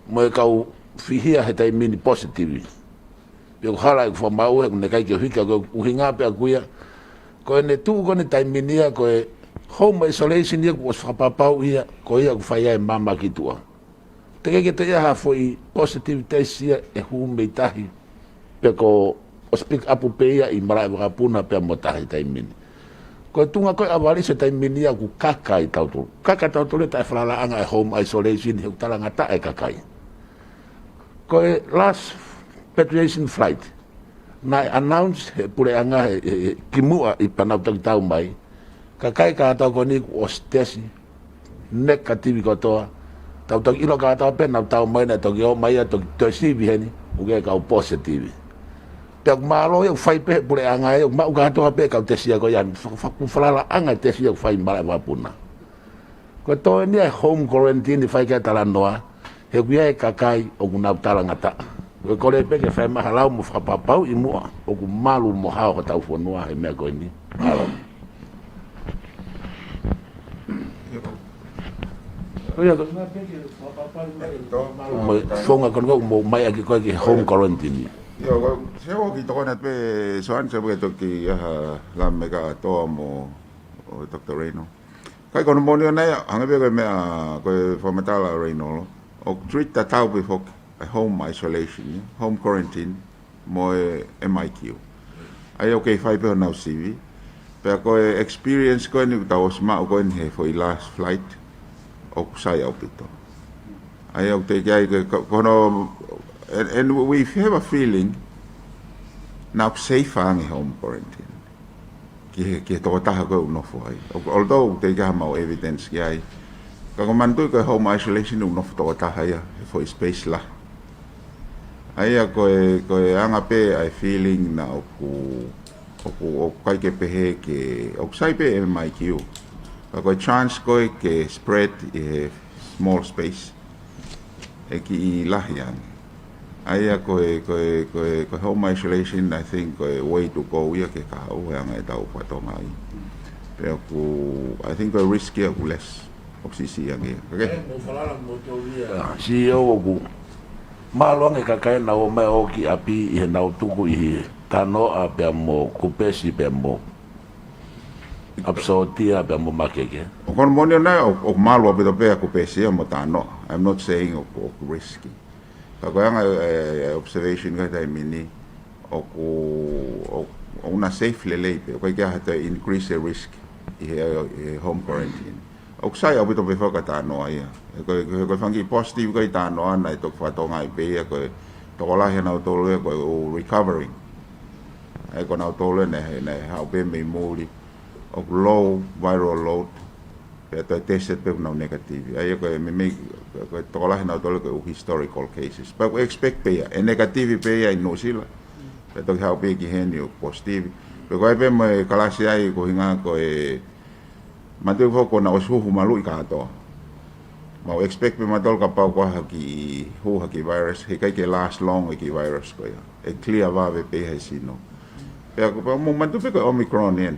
mo e kau fihia he taimi ni positive. Pea ʻoku hala ʻeku fakamaʻu he ʻoku ne ʻikai ke hiki, ko e ʻuhinga pē ʻaku ia, ko ʻene tuʻu ko eni he taimi ni ia ko e home isolation ia kuo ʻosi fakapapauʻi ia, ko ia ʻoku fai ai e maama ki tuʻa. Teʻeki ke toe ʻi ai ha foʻi positive test ia ʻe hū mei tahi, pe kuo ʻosi pick up pē ia ʻi malaʻe vakapuna pea mo tahi he taimi ni. Ko e tuʻunga ko ē ʻa Valisio he taimi ni ia ʻoku kaka ai tautolu. Kaka ai tautolu he taʻefalalaʻanga e home isolation he ʻoku talangataʻa e kakai. Ko e last repatriation flight, naʻe announce he puleʻanga he, he, he kimuʻa ʻi pea nau toki tau mai. Kakai kātoa ko eni kuo ʻosi tesi negative kotoa. Tau toki ʻilo kātoa pē naʻa nau tau mai, naʻe toki ō mai ia toki toe sivi heni, ʻoku ʻi ai e kau positive. Pea ʻoku mālō ia ʻoku fai pē he puleʻanga ia, ʻoku maʻu kātoa pē e kau tesi ia ko ia, fa-, fa-, ʻoku falalaʻanga e tesi ia ʻoku fai malaʻe vakapuna. Ko e tō eni ia e home quarantine ʻe fai ki ai e talanoa, he ʻoku ʻi ai e kakai ʻoku nau talangataʻa. Ko e kole pē ke fai mai ha lau mo fakapapauʻi muʻa ʻoku malu mo hao hotau fonua he meʻa ko eni. Mālō. Ko ia ko e meʻa pē ke fakapapauʻi mai ʻoku malu mo e founga ko eni ʻoku mou ʻomai ʻaki ko ē ki he home quarantine. Io, ko e, se o ki tokona pē Soan, se pē toki ʻaha la me ka toa mo ʻo Doctor Reino. Kai ko hono moʻoni ʻona ia, hangē pē ko e meʻa, ko e fakamatala Reino lo. ʻOku treat tatau pē foki, ʻa e home isolation, ia, home quarantine, mo e M I Q. ʻA ia ʻoku kei fai pē honau sivi. Pea ko e experience ko eni ʻoku tau ʻosi maʻu ko eni he foʻi last flight, ʻoku sai ʻaupito. ʻA ia ʻoku teʻeki ai ke, ko, ko hono, and, and we have a feeling, naʻa ʻoku safe ange home quarantine. Ki he, ki he tokotaha ko ē ʻoku nofo ai. ʻO, although teʻeki ai ha mau evidence ki ai. Ka ko e manatuʻi ko e home isolation ʻoku nofo tokotaha ia, he foʻi space lahi. ʻA ia ko e, ko e anga pē ʻa e feeling naʻa ʻoku, ʻoku, ʻoku ʻikai ke pehē ke, ʻoku sai pē M I Q. Ka ko e chance ko ē ke spread ʻi he small space ʻe kiʻi lahi ange. ʻA ia ko e, ko e, ko e, ko e home isolation, I think ko e way to go ia ke ka ʻoku ʻi ai ange ʻetau fatongia. Pea ʻoku, I think ko e risk ia ʻoku less, ʻoku siʻisiʻi ange. Okay? Ē, mou falala mo tau ia. Ah, C E O ʻoku mālō ange ka kai nau ō mai ʻo ki ʻapi ʻi heʻenau tuku ʻi he Tanoa pea mo Kupesi pea mo ʻApisōtia pea mo Makeke. ʻOku ou moʻoni ʻona, ʻoku, ʻoku mālō ʻaupito pē ʻa Kupesi ia mo Tanoa. I'm not saying ʻoku, ʻoku risky. Ka ko e anga e, e, e observation ko ē he taimi ni, ʻoku, ʻoku, ʻoku na safe lelei pē. ʻOku ʻikai ke ʻi ai ha toe increase e risk ʻi he, ʻi he home quarantine. ʻOku sai ʻaupito pē foki ʻa Tanoa ia. He ko e, he ko e fanga kiʻi positive ko ē ʻi Tanoa naʻe toki fatongia pē ia ko e tokolahi ʻanautolu ia ko e ʻoku recovering. ʻA ia ko nautolu naʻe, naʻe haʻu pē mei muli ʻoku low viral load, pea toe tested pē ʻoku nau negative. ʻA ia ko e meimei, ko e tokolahi nautolu ko e ʻū historical cases. Pea ʻoku expect pē ia, ʻe negative pē ia ʻi Nuʻusila. Pea toki haʻu pē ki heni ʻoku positive. Pea ko e pē mo e kalasi ai ko e ʻuhinga ko e manatuʻi foki ko ʻena ʻosi huhu maluʻi kātoa. Mau expect pē mautolu kapau ko ha kiʻi hū ha kiʻi virus, heʻikai ke last long e kiʻi virus ko ia. ʻE clear vave pē he sino. Pea ko pea mou manatuʻi pē ko e Omicron eni.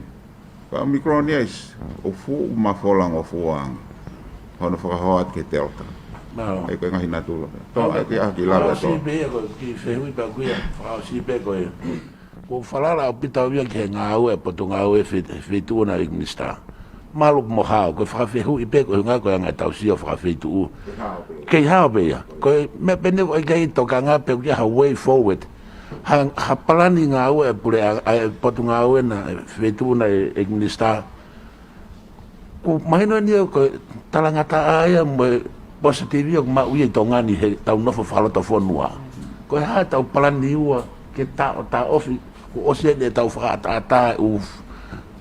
Ko e Omicron ia is, ʻoku fuʻu mafola ngofua ange hono fakahoa atu ki he Delta. Mālō. ʻE ko e ngaahi natula. Tō, ʻa ia ko e kiʻi lave atu. Fakaʻosi pē ia ko e kiʻi fehuʻi pē ko ia, fakaʻosi pē ko ia. ʻOku ou falala ʻaupito au ia ki he ngāue, potungāue fe-, feituʻu na ʻEiki Minisitā. Malu mo hao, ko e fakafehuʻi pē ko e ʻuhinga ko e anga ʻetau sio fakafeituʻu. Kei hao pē ia. Ko e meʻa pē ʻeni ʻoku ʻikai tokanga pē ʻoku ʻi ai ha way forward. Ha, ha palani ngāue ʻa e pule ʻa, ʻa e potungāue na, feituʻu na ʻEiki Minisitā. ʻOku mahino ʻeni ia ko e talangataʻa ia mo e positive ia ʻoku maʻu ia ʻi Tonga ni heʻetau nofo fakalotofonua. Ko e hā ʻetau palani ua ke taʻo, taʻofi, kuo ʻosi ʻeni ʻetau fakaʻataʻatā ʻa e ʻū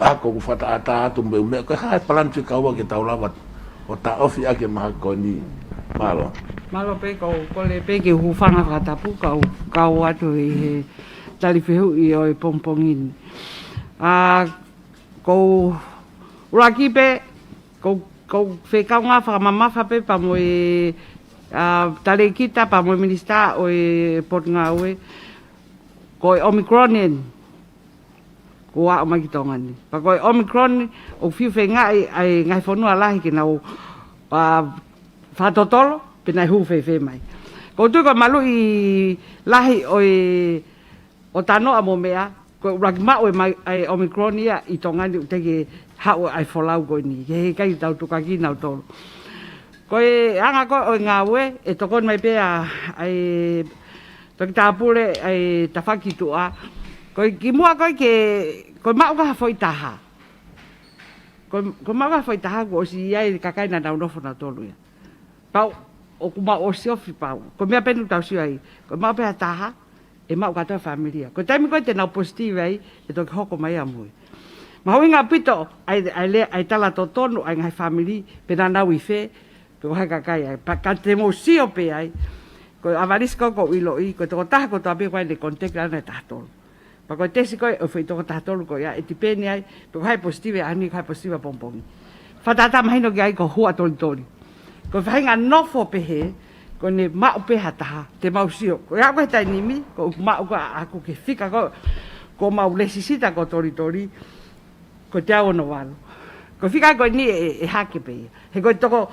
ako ʻoku fakaʻataʻatā atu mo e ʻū meʻa, ko e hā e palani fika ua ke tau lava ʻo taʻofi ʻaki e mahaki ko eni. Mālō. Mālō pē, kau kole pē ke u hūfanga fakatapu, kau, kau atu ʻi he tali fehuʻi ʻo e pongipongi ni. ʻA, ʻoku ou ʻuluaki pē, ʻoku ou, ʻoku ou fekaungā fakamamafa pē pea mo e, ʻa, talēkita pea mo e Minisitā ʻo e Potungāue, ko e Omicron eni kuo aʻu mai ki Tonga ni. Pea ko e Omicron ʻoku fiu feingaʻi ʻa e ngaahi fonua lahi ke nau, ʻa, fakatotolo, pe naʻe hū fēfē mai. ʻOku ou tui ko e maluʻi lahi ʻo e ʻo Tanoa mo meʻa, ko e ʻuluaki maʻu e mai, ʻa e Omicron ia ʻi Tonga ni ʻoku teʻeki haʻu ʻa e folau ko eni, ke heʻikai tau tukuakiʻi nautolu. Ko e anga ko ē ʻo e ngāue, ʻe tokoni mai pē ʻa, ʻa e Toketā Pule, ʻa e tafaʻaki tuʻa. Ko e kimuʻa ko ē ke, ko e maʻu ko ē ha foʻi taha. Ko e, ko e maʻu ko ē ha foʻi taha kuo ʻosi ʻi ai e kakai naʻa nau nofo nautolu ia. Pau, ʻoku mau ʻosi ofi pau. Ko e meʻa pē ʻoku tau sio ai. Ko e maʻu pē ha taha, ʻe maʻu kātoa e fāmili ia. Ko e taimi ko ē te nau positive ai, ʻe toki hoko mai ʻamui. Mahuʻinga ʻaupito, ʻa e, ʻa e lea, ʻa e tala totonu, ʻa e ngaahi fāmili, pe naʻa nau ʻi fē, pe ko hai e kakai ai. Pea ka te mou sio pē ai, ko e ʻavalisi ko ē ʻoku ou ʻiloʻi, ko e tokotaha kotoa pē ko ē ne contact ʻa e taha tolu. Pea ko e tesi ko ē ʻo e foʻi tokotaha tolu ko ia, ʻe tipeni ai, pe ko hai e positive ʻaho ni, ko hai e positive pongipongi. Fakatātā mahino ki ai ko e hua tolitoli. Ko e faʻahinga nofo pehē, Ko ʻene maʻu pē ha taha, te mau sio. Ko ia ko e taimi ni, ko ʻeku maʻu ko ē ʻaʻaku ki he fika ko, ko ʻemau lēsisita ko Tolitoli, ko e teau ono valu. Ko e fika ko eni ʻe, ʻe hake pē ia. He ko e toko,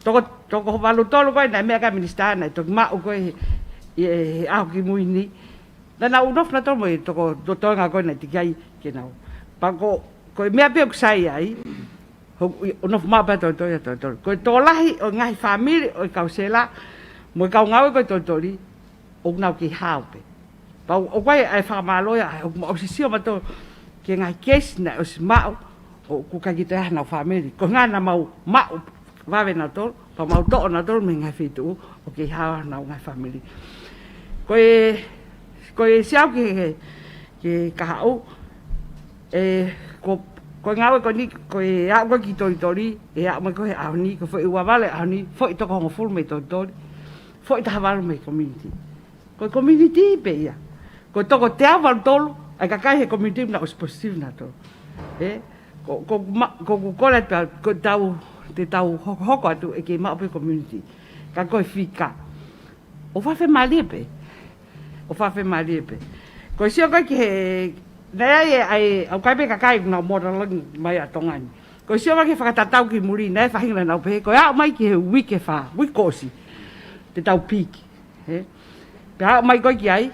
toko, toko valu tolu ko ē naʻe meʻa ki ai e minisitā naʻe toki maʻu ko ē he, he, he ʻaho kimui ni. Naʻa nau nofo nautolu mo e toko, toko toenga ko ē naʻe teʻeki ai ke nau. Pea ko, ko e meʻa pē ʻoku sai ai, ʻo, ʻo nofo maʻu pē ʻa Tolitoli ʻia Tolitoli. Ko e tokolahi ʻo e ngaahi fāmili ʻo e kau sela mo e kau ngāue ko ē ʻi Tolitoli, ʻoku nau kei hao pē. Pea ʻoku ʻi ai e fakamālō ia, ʻoku mau ʻosi sio mautolu ki he ngaahi keisi naʻe ʻosi maʻu, ʻoku ʻikai ke toe ʻi ai hanau fāmili. Ko e ʻuhinga naʻa mau maʻu vave nautolu, pea mau toʻo nautolu mei he ngaahi feituʻu ʻoku kei hao ai honau ngaahi fāmili. Ko e, ko e sio au ki he, ki he kahaʻu, ʻe, ko, ko e ngāue ko eni, ko e aʻu ko ē ki Tolitoli, ʻe aʻu mai ko ē he ʻaho ni, ko e foʻi ua valu ʻaho ni, foʻi toko hongofulu mei Tolitoli, foʻi taha valu mei he community. Ko e community pē ia. Ko e toko teau valu tolu ʻa e kakai he community naʻe ʻosi positive nautolu. ʻE, ko, ko, ma, ko, ko e kole atu pē, ko ʻetau, te tau hokohoko atu ʻe kei maʻu pē community. Ka ko e fika. ʻOku fakamālie pē. ʻOku fakamālie pē. Ko e sio ko ē ki he, naʻe ʻi ai e, ʻa e, ʻoku ʻi ai pē kakai ʻoku nau motolangi mai ʻa Tonga ni. Ko e sio ko ē ki he fakatatau ki muli, naʻe faʻahinga naʻa nau pehē, ko e aʻu mai ki he uike fā, uike kuo ʻosi. Te tau piki. He? Pea aʻu mai ko ē ki ai,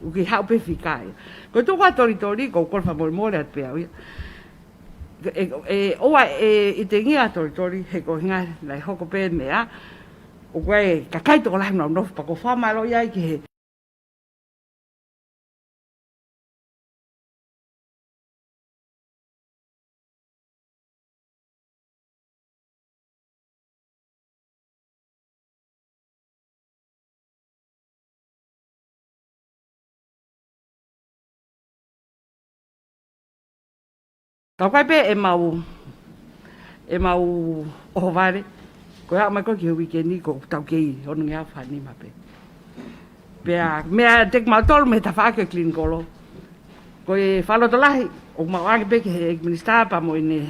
ʻoku kei haʻu pē fika ia. Ko e tuʻu ko ē ʻa Tolitoli, ko e kole fakamolemole atu pē au ia. ʻE, ʻe, ʻoua ʻe ʻitengia ʻa Tolitoli, he ko e ʻuhinga naʻe hoko pē meʻa, ʻoku ʻi ai e kakai tokolahi naʻa nau nofo pea ʻoku fakamālō ia ki he Ka ʻoku ʻi ai pē ʻemau, ʻemau ʻohovale, ko e aʻu mai ko ē ki he uike ni ko ʻetau kei onongeau fā nima pē. Pea, meʻa ʻiate kimautolu mei he tafaʻaki ʻo e Clinical. Ko e fakalotolahi, ʻoku mau ʻoange pē ki he ʻEiki Minisitā pea mo ʻene,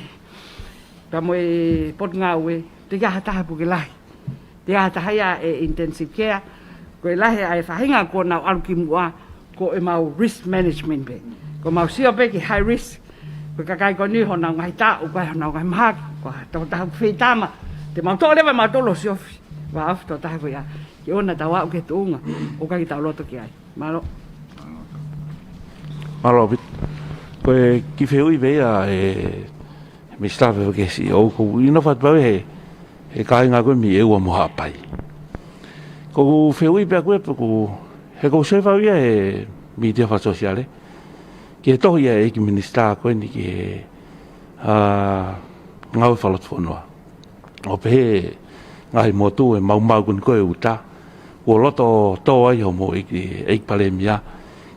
pea mo e Potungāue, teʻeki ai ha taha puke lahi. Teʻeki ai ha taha ia ʻe intensive care, ko e lahi ʻa e faʻahinga kuo nau ʻalu ki muʻa, ko ʻemau risk management pē. Ko ʻemau sio pē ki he high risk, ko e kakai ko eni honau ngaahi taʻu, ko honau ngaahi mahaki, ko e tokotaha ʻoku feitama, te mau toʻo leva ʻe mautolu ʻo siofi, vāofi tokotaha ko ia, ke ʻoua naʻa tau aʻu ki he tuʻunga, ʻoku ʻikai ke tau loto ki ai. Mālō. Mālō ʻaupito. Ko e kiʻi fehuʻi pē ia ʻe Minisitā Fefeka, ʻoku ou ʻilo ʻoku fai pau he, he kāinga ko ē mei ʻEua mo Haʻapai. Ko ʻeku fehuʻi pē ʻaʻaku ē, ko, he ʻoku ou sio fau ia he mītia fakasōsiale, ki he tohi ʻa e ʻEiki Minisitā ko eni ki he, ʻa, ngāue fakalotofonua. ʻO pehē ngaahi motu ʻe maumau ko eni ko e uta, kuo loto tō ai hoʻomou ʻEiki, ʻEiki Palēmia,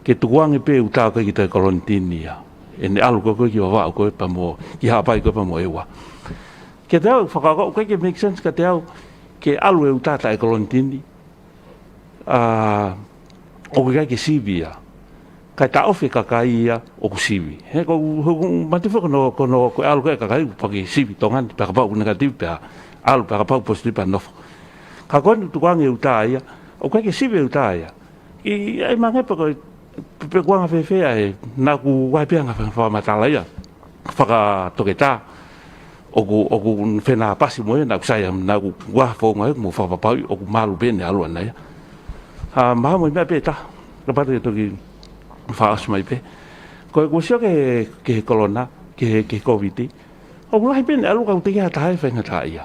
ke tukuange pē uta ko ē ki he kolonisitini ia. ʻEne ʻalu ko ē ki Vavaʻu ko ē pea mo, ki Haʻapai ko ē pea mo ʻEua. Kiate au, fakakaukau ʻoku ʻikai ke make sense kiate au, ke ʻalu e uta taʻe kolonisitini, ʻa, ʻoku ʻikai ke sivi ia. Kae taʻofi e kakai ia ʻoku sivi. He ko, ko, ko, mate fo ko hono, ko hono, ko e ʻalu ko ē kakai, pea ke sivi Tonga ni, pea kapau ʻoku negative, pea ʻalu, pea kapau positive, pea nofo. Ka ko eni tukuange e uta ia, ʻoku ʻikai ke sivi e uta ia. ʻI ai mangaʻi pē ko e, pe, pe kuanga fēfē ʻa e, naʻa ku vahe pē ʻa e ngaahi fakamatala ia fakatoketā, ʻoku, ʻoku fenāpasi mo ia, naʻa ku sai, naʻa ku vaha founga ʻeku mo fakapapauʻi, ʻoku malu pē ʻene ʻalu ʻana ia. ʻA, mahalo mo e meʻa pē ʻe taha, kapau te ke toki fakaʻosi mai pē. Ko e, ʻoku ou sio ki he, ki he kolona, ki he, ki he Kōviti, ʻoku lahi pē ʻene ʻalu ka ʻoku teʻeki ai ha taha ʻe faingataʻaʻia.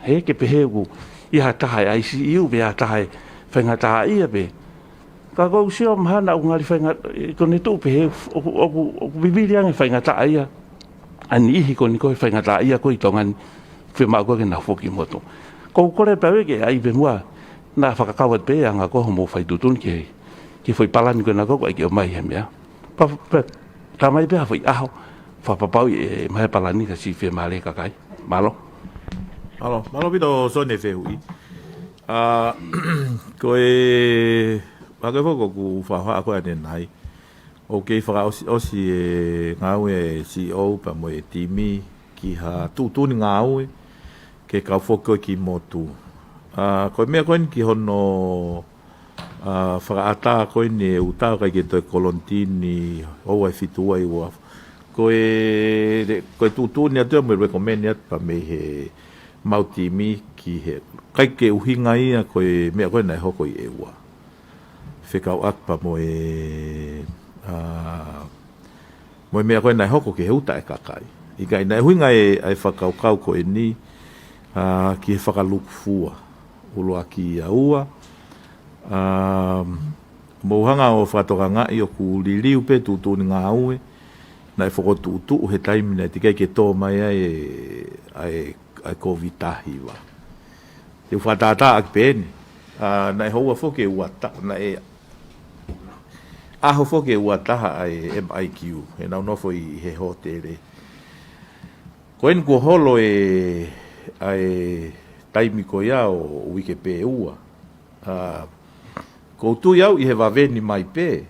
He, ke pehē ʻoku ʻi ai ha taha ʻi he I C U, pe ʻi ai ha taha ʻe faingataʻaʻia pē. Ka ʻoku ou sio mahalo naʻa ʻoku ngali fainga, ʻe, ko ʻene tuʻu pē he, ʻoku, ʻoku, ʻoku vivili ange faingataʻaʻia. ʻA e niʻihi ko eni ko e faingataʻaʻia ko ē ʻi Tonga ni, fiemaʻu ko ē ke nau foki ki motu. ʻOku ou kole pē au ke ʻai pē muʻa, naʻa fakakau atu pē ʻa e anga ko ē hoʻomou fai tuʻutuʻuni ki he, ki he foʻi palani ko ena ko ē ʻoku ʻai ke ʻomai he meʻa. Pea, pea, tā mai pē ha foʻi ʻaho, fakapapauʻi ʻe ʻomai e palani ka siʻi fiemālie e kakai. Mālō. Mālō, mālō ʻaupito Sone fehuʻi. ʻA, ko e, ʻa ko e foʻi ko ʻeku fakahohaʻa ko ē ʻanenai. ʻOku kei fakaʻosiʻosi e ngāue ʻa e C E O pea mo e timi ki ha tuʻutuʻuni ngāue ke kau foki ko ē ki motu. ʻA, ko e meʻa ko eni ki hono, ʻa, fakaʻatā ko eni e uta ʻoku ʻikai ke toe kolonitini houa ʻe fitu ʻa e ua. Ko e, ko e tuʻutuʻuni atu ia mo e recommend atu pea mei he mau timi ki he, ʻikai ke ʻuhinga ia ko e meʻa ko ē naʻe hoko ʻi ʻEua. Fekauʻaki pea mo e, ʻa, mo e meʻa ko ē naʻe hoko ki he uta e kakai. ʻIkai naʻe ʻuhinga e, ʻa e fakakaukau ko eni, ʻa, ki he fakalukufua. ʻUluaki ia ua, ʻa, mou hanga ʻo fakatokangaʻi ʻoku liliu pē tuʻutuʻuni ngāue, naʻe fokotuʻutuʻu he taimi naʻe teʻeki ai ke tō mai ai e, ʻa e, ʻa e Covid taha hiva. Te u fakatātā ʻaki pē eni. ʻA, naʻe houa foki e ua ta-, naʻe ʻaho foki e ua taha ʻa e M I Q, he naʻa nau nofo ʻi he hōtele. Ko eni kuo holo e, ʻa e taimi ko ia ʻo uike pē ua. ʻA, ʻoku ou tui au ʻi he vave ni mai pē,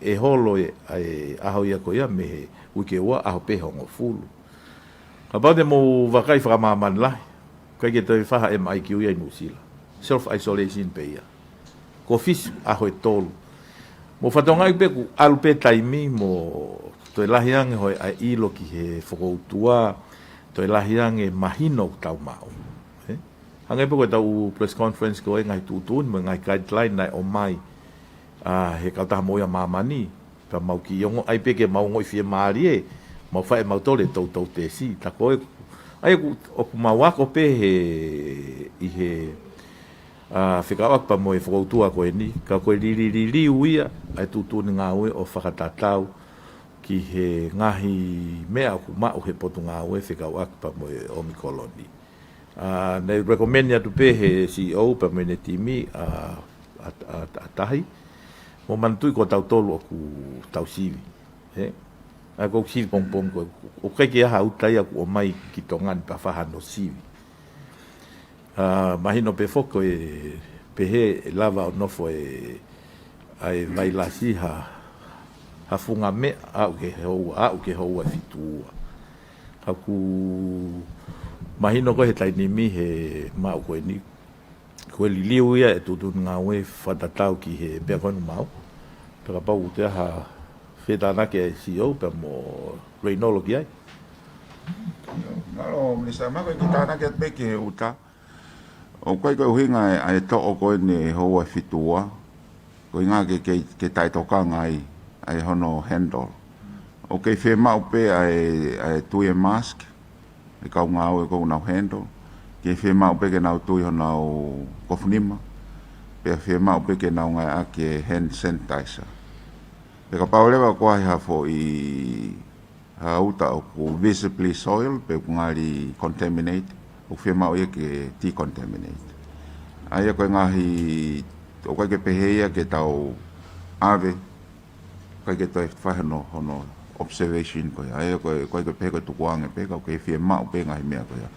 ʻe holo e, ʻa e ʻaho ia ko ia mei he uike ua ʻaho pē hongofulu. Kapau te mou vakai fakamāmani lahi, ʻikai ke toe fai ha M I Q ia ʻi Nuʻusila. Self isolation pē ia. Ko e ofisi ʻaho ʻe tolu. Mou fakatokangaʻi pē ʻoku ʻalu pē taimi mo toe lahi ange hoʻo ʻilo ki he fokoutua, toe lahi ange mahino ʻoku tau maʻu. Ē? Hangē pē ko ʻetau press conference ko e ngaahi tuʻutuʻuni mo e ngaahi guideline naʻe ʻomai, ʻa, he Kautaha Moʻui ʻa Māmani. Pea mau kiʻi ongoʻi ai pē ke mau ongoʻi fiemālie, mau fai ʻe mautolu e toutou tesi. Tā ko ē, ʻa ia ʻoku, ʻoku mau ako pē he, ʻi he, ʻa, fekauʻaki pea mo e fokoutua ko eni, ka ko e lili-, liliu ia ʻa e tuʻutuʻuni ngāue ʻo fakatatau ki he ngaahi meʻa ʻoku maʻu he Potungāue fekauʻaki pea mo e ʻOmikoloni. ʻA, naʻe recommend atu pē he C E O pea mo ʻene timi, ʻa, ʻa, ʻa, ʻa Tahi. Mou manatuʻi ko tautolu ʻoku tau sivi. Ē? ʻA, ʻoku sivi pongipongi ko ē, ʻoku ʻikai ke ʻi ai ha uta ia ʻoku ʻomai ki Tonga ni pea fai hano sivi. ʻA, mahino pē foki ko e pehē ʻe lava ʻo nofo e, ʻa e vailasi ha, ha funga meʻa aʻu ki he houa, aʻu ki he houa ʻe fitu ua. Ka ʻoku mahino ko ē he taimi ni he maʻu ko eni, ko e liliu ia e tuʻutuʻuni ngāue fakatatau ki he meʻa ko eni ʻoku maʻu. Pea kapau ʻoku toe ʻi ai ha fetānaki ʻa e C E O pea mo Reinolo ki ai. Mālō, Minisitā, mahalo ko e kiʻi tānaki atu pē ki he uta. ʻOku ʻikai ko e ʻuhinga e, ʻa e toʻo ko eni e houa ʻe fitu ua. Ko e ʻuhinga ke, ke, ke taʻetokanga ai, ʻa e hono handle. ʻOku kei fiemaʻu pē ʻa e, ʻa e tui e mask, e kau ngāue ʻoku nau handle. Kei fiemaʻu pē ke nau tui honau kofu nima. Pea fiemaʻu pē ke nau ngāueʻaki e hand sanitizer. Pea kapau leva ʻoku ʻi ai ha foʻi, ha uta ʻoku visibly soiled, pe ʻoku ngali contaminate, ʻoku fiemaʻu ia ke decontaminate. ʻA ia ko e ngaahi, ʻoku ʻikai ke pehē ia ke tau ʻave, ʻikai ke toe fai hono, hono observation ko ia. ʻA ia ko e, ʻoku ʻikai ke pehē ko e tukuange pē, ka ʻoku kei fiemaʻu pē ngaahi meʻa ko ia.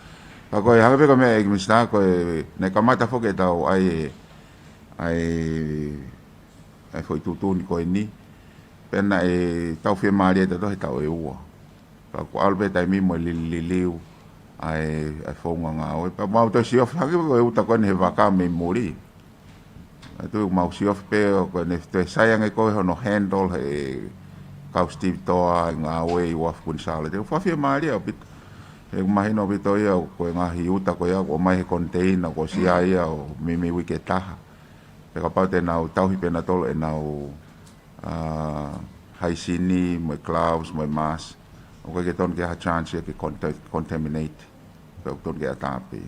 Ka ko e hangē pē ko e meʻa ʻEiki Minisitā, ko e, naʻe kamata foki ʻetau ʻai e, ʻai e, ʻa e foʻi tuʻutuʻuni ko eni, pea naʻe tau fiemālie tautolu he taʻu ʻe ua. Ka kuo ʻalu pē taimi mo e lili-, liliu ʻa e, ʻa e founga ngāue. Pea mau toe siofi hake ko e uta ko eni he vaka mei muli. ʻA ia ʻoku mau siofi pē ʻoku ne toe sai ange ko ē hono handle he kau Steve Toa ʻi he ngāue ʻi Wharf Kuini Sālote. Te u fakafiemālie ʻaupito. He ʻoku mahino ʻaupito ia ko e ngaahi uta ko ia ʻoku ʻomai he container kuo ʻosi ʻi ai ia ʻo meimei uike ʻe taha. Pea kapau te nau tauhi pē ʻe nautolu ʻenau, ʻa, haisini, mo e gloves, mo e mask. ʻOku ʻikai ke tonu ke ʻi ai ha chance ia ke conta-, contaminate. Pea ʻoku tonu ke ʻatā pē.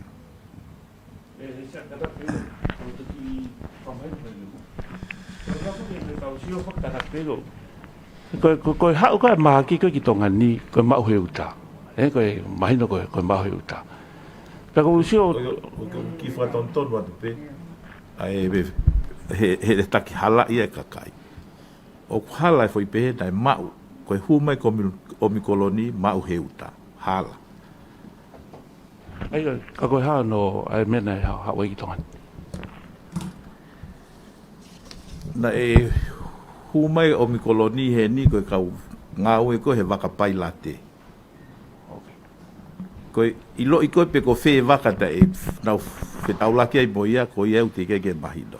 Ko, ko, ko e haʻu ko ē mahaki ko ē ki Tonga ni, ko e maʻu he uta. Ē, ko e mahino ko e, ko e maʻu he uta. Pea ko e sio, ko e, ko e kiʻi fakatonutonu atu pē. ʻA e, he, he, he taki hala ia e kakai. ʻOku hala e foʻi pehē naʻe maʻu, ko e hū mai ko ʻOmi-, ʻOmikoloni maʻu he uta. Hala. ʻA ia, ka ko e hā hono, ʻa e meʻa naʻe ha-, haʻu ai ki Tonga ni. Naʻe hū mai ʻOmikoloni heni ko e kau ngāue ko ē he vaka pailate. Ko e ʻiloʻi ko ē pe ko fē vaka naʻe nau fetaulaki ai mo ia, ko ia ʻoku teʻeki ke mahino.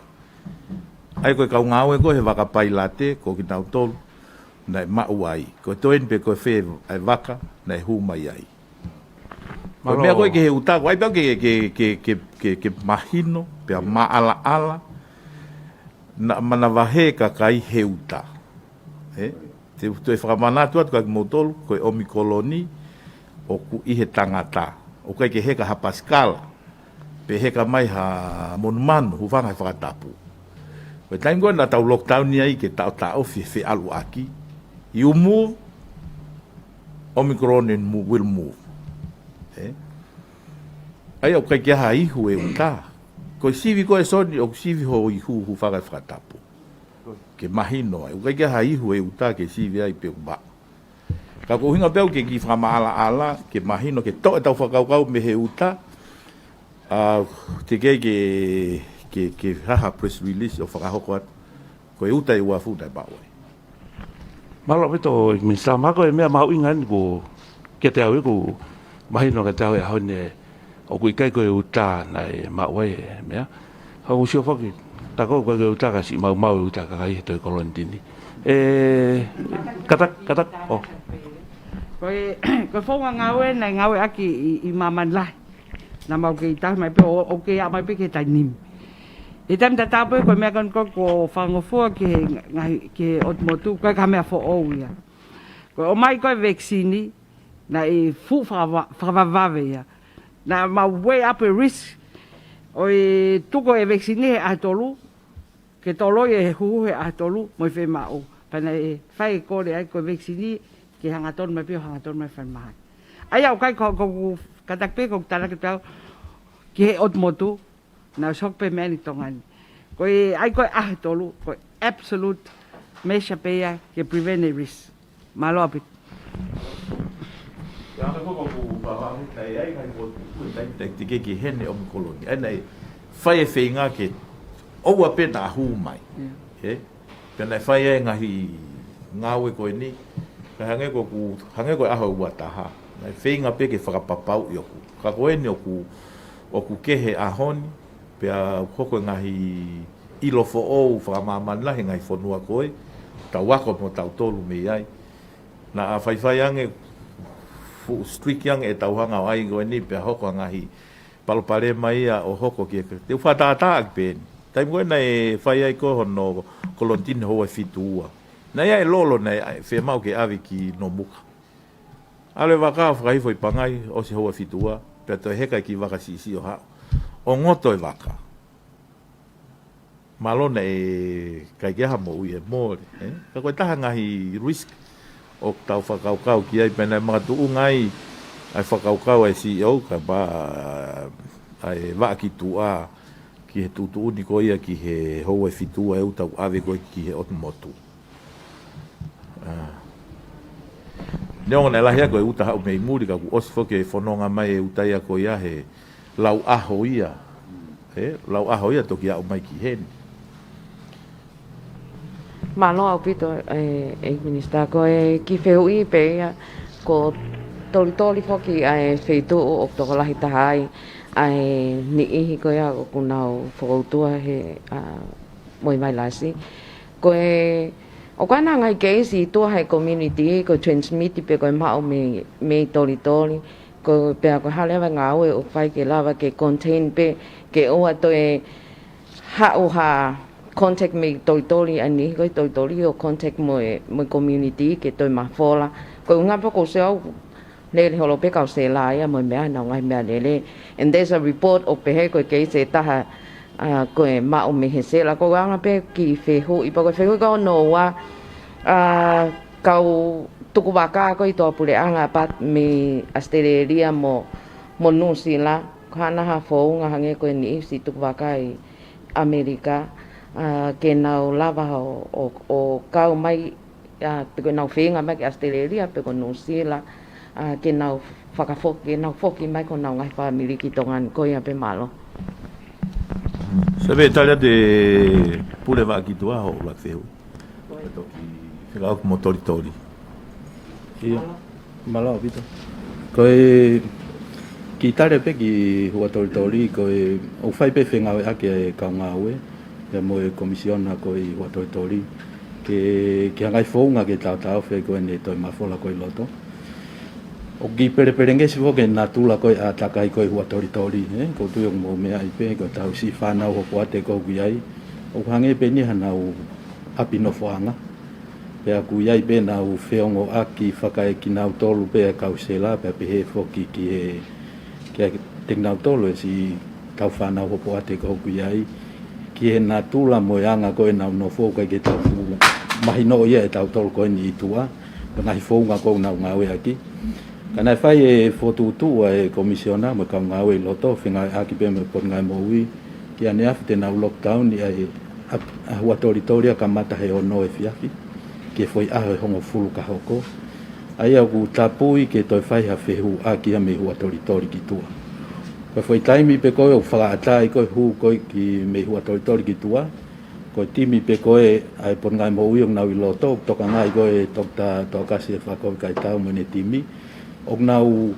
ʻA ia ko e kau ngāue ko ē he vaka pailate, ko kinautolu naʻe maʻu ai. Ko e toe eni pe ko fē ʻa e vaka naʻe hū mai ai. Ko e meʻa ko ē ki he uta, ko e ʻai pē ke, ke, ke, ke, ke, ke mahino, pea maʻalaʻala, naʻa manavahē kakai he uta. Ē? Te u toe fakamanatu atu kia kimoutolu, ko e ʻOmikoloni, ʻoku ʻi he tangata. ʻOku ʻikai ke heka ha pasikala, pe heka mai ha monumanu, hūfanga he fakatapu. Ko e taimi ko ē naʻa tau lockdown ai ke taʻotaʻofi e feʻaluʻaki. You move, Omicron and mo-, will move. Ē? ʻA ia ʻoku ʻikai ke ʻi ai ha ihu e uta. Ko e sivi ko ē Soni, ʻoku sivi ho ihu, hūfanga he fakatapu. Ke mahino ai. ʻOku ʻikai ke ʻi ai ha ihu e uta ke sivi ai pe ʻoku maʻu. Ka ko e ʻuhinga pē ʻoku ke kiʻi fakamaʻalaʻala, ke mahino, ke toʻo ʻetau fakakaukau mei he uta, ʻa, teʻeki ke, ke, ke hā ha press release ʻo fakahoko atu. Ko e uta ʻe uafu naʻe maʻu ai. Mālō ʻaupito, Minisitā, mahalo ko e meʻa mahuʻinga eni ko kiate au ʻeku mahino kiate au he ʻaho ni ʻoku ʻikai ko e uta naʻe maʻu ai e meʻa. Ka ʻoku ou sio foki, tā ko ē ʻoku ʻikai ko e uta ka siʻi maumau e uta kakai he toe kolonitini. Ē, kātaki, kātaki, ʻo. Ko e, ko e founga ngāue naʻe ngāueʻaki ʻi, ʻi māmani lahi. Naʻa mau kei tahi mai pē, ʻo, ʻo kei aʻu mai pē ki he taimi ni. ʻI he taimi tatau pē, ko e meʻa ko eni ko ē kuo fakangofua ki he ngaahi, ki he ʻotu motu, ʻoku ʻikai ko ha meʻa foʻou ia. Ko e ʻomai ko ē e vaccine, naʻe fuʻu fakava-, fakavavevave ia. Naʻa mau weigh up e risk, ʻo e tuku e vaccine he ʻaho tolu, ke toloi e huhu he ʻaho tolu, mo e fiemaʻu. Pea naʻe fai e kole ai ko e vaccine, ke hangatonu mai pē ʻo hangatonu mai falemahaki. ʻA ia ʻoku ʻikai ko, ko, ko, kātaki pē ko e talaki atu ki he ʻotu motu, naʻa ʻosi hoko pē meʻa ni ʻi Tonga ni. Ko e ʻai ko ē ʻaho tolu, ko e absolute measure pē ia ke prevent e risk. Mālō ʻaupito. Ia, ka ko, ko, ko, ka, ka, ka, ʻai, ʻai, ko, ko, ko, ʻai, ʻai, te ke ki heni ʻOmikoloni. ʻAi, naʻe fai e feinga ke ʻoua pē naʻa hū mai. Ia. Ē? Pea naʻe fai ai e ngaahi ngāue ko eni. Ka hangē ko ʻeku, hangē ko e ʻaho ʻe ua taha. Naʻe feinga pē ke fakapapauʻi ʻoku. Ka ko eni ʻoku, ʻoku kehe ʻaho ni. Pea hoko e ngaahi ʻilo foʻou fakamāmani lahi he ngaahi fonua ko ē, tau ako mo tautolu mei ai. Naʻa faifai ange, fuʻu strict ange ʻetau hanga ʻo ʻai ko eni pea hoko e ngaahi palopalema ia ʻo hoko ki he, te u fakatātā ʻaki pē eni. Taimi ko ē naʻe fai ai ko ē hono kolonitini houa ʻe fitu ua. Naʻe ʻi ai e lolo naʻe fiemaʻu ke ʻave ki Nomuka. ʻAlu e vaka ʻo fakahifo ʻi Pangai, ʻosi houa ʻe fitu ua, pea toe heka e kiʻi vaka siʻisiʻi ʻo haʻu. ʻO ngoto e vaka. Mālō naʻe ʻikai ke ʻi ai ha moʻui ʻe mole, ē? Ka ko e taha e ngaahi risk ʻoku tau fakakaukau ki ai pea naʻe makatuʻunga ai ʻa e fakakaukau ʻa e C E O ka pā ʻa e vaʻa ki tuʻa ki he tuʻutuʻuni ko ia ki he houa ʻe fitu ua ʻe ʻuta ʻave ko ē ki he ʻotu motu. ʻA. Neongo naʻe lahi ʻa e ko e uta haʻu mei muli ka kuo ʻosi foki e fononga mai e uta ia ko ia he lau ʻaho ia. Ē, lau ʻaho ia toki aʻu mai ki heni. Mālō ʻaupito, ē, ʻEiki Minisitā, ko e kiʻi fehuʻi pē ia, ko Tolitoli foki ʻa e feituʻu ʻoku tokolahi taha ai ʻa e niʻihi ko ia ʻoku nau fakautua he, ʻa, moʻui vailasi. Ko e, ʻoku ʻi ai nai ngaahi keisi ʻi tuʻa he community, ko e transmit pe ko e maʻu mei, mei Tolitoli, ko pea ko e hā leva e ngāue ʻoku fai ke lava ke contain pē, ke ʻoua toe haʻu ha contact mei Tolitoli ʻa e niʻihi ko ē ʻi Tolitoli ʻo contact mo e, mo e community ke toe mafola. Ko e ʻuhinga pē ʻoku ou sio au lele holo pē kau sela ia mo e meʻa, nau ngaahi meʻalele. And there's a report ʻoku pehē ko e keisi ʻe taha, ʻa, ko e maʻu mei he sela. Ko e anga pē kiʻi fehuʻi, pea ko e fehuʻi ko hono ua, ʻa, kau tukuvaka ko ē ʻi tuʻapuleʻanga pea mei ʻAositelēlia mo, mo Nuʻusila, ko e hā nai ha founga hangē ko e niʻihi siʻi tukuvaka ʻi ʻAmelika, ʻa, ke nau lava ʻo, ʻo, ʻo kau mai, ʻa, pe ko ʻenau feinga mai ki ʻAositelēlia, pe ko Nuʻusila, ʻa, ke nau fakafoki, ke nau foki mai ki honau ngaahi fāmili ki Tonga ni, ko ia pē, mālō. Sai pē, tali atu e pule vaʻa ki tuʻa hoʻo ʻuluaki fehuʻi. Toki fekauʻaki mo Tolitoli. ʻIo. Mālō ʻaupito. Ko e, Kiʻi tali pē ki Huʻatolitoli, ko e ʻoku fai pē fengāueʻaki e kau ngāue ia mo e komisiona ko ē ʻi Huʻatolitoli ke, ke ʻi ai ha ngaahi founga ke tautaofi ko eni e toe mafola ko ē ʻi loto. ʻOku kiʻi pelepelengesi foki e natula ko ē ʻa e ʻātakai ko ē ʻi Huʻatolitoli, ē, ʻoku ou tui ʻoku mou meaʻi pē ko ʻetau siʻi fānau hopoate ko ē ʻoku ʻi ai, ʻoku hangē pē eni hanau ʻapi nofoʻanga. Pea ʻoku ʻi ai pē ʻenau feongoʻaki fakaekinautolu pē ʻa e kau sela, pea pehē foki ki he, ki he kinautolu e siʻi tau fānau hopoate ko ē ʻoku ʻi ai, ki he natula mo e anga ko ē ʻenau nofo, ʻikai ke tau fuʻu mahinoʻi ia ʻe tautolu ko eni ʻi tuʻa, ko e ngaahi founga ko ē ʻoku nau ngāueʻaki. Ka naʻe fai e fokotuʻutuʻu ʻa e komisiona mo e kau ngāue ʻi loto, fengāueʻaki pē mo e Potungāue Moʻui, ki ʻaneafi te nau lockdown ʻi ai ʻa, ʻa Huʻatolitoli ʻo kamata he ono efiafi ki he foʻi ʻaho ʻe hongofulu ka hoko. ʻA ia ʻoku tapui ke toe fai ha fehuʻaki ia mei Huʻatolitoli ki tuʻa. Ko e foʻi taimi pē ko ē ʻoku fakaʻatā ai ko ē hū ko ē ki mei Huʻatolitoli ki tuʻa, ko e timi pē ko ē ʻa e Potungāue Moʻui ʻoku nau ʻi loto, ʻoku tokangaʻi ko ē Toketā Tokasi Efakovi Kaitau mo ʻene timi, ʻoku nau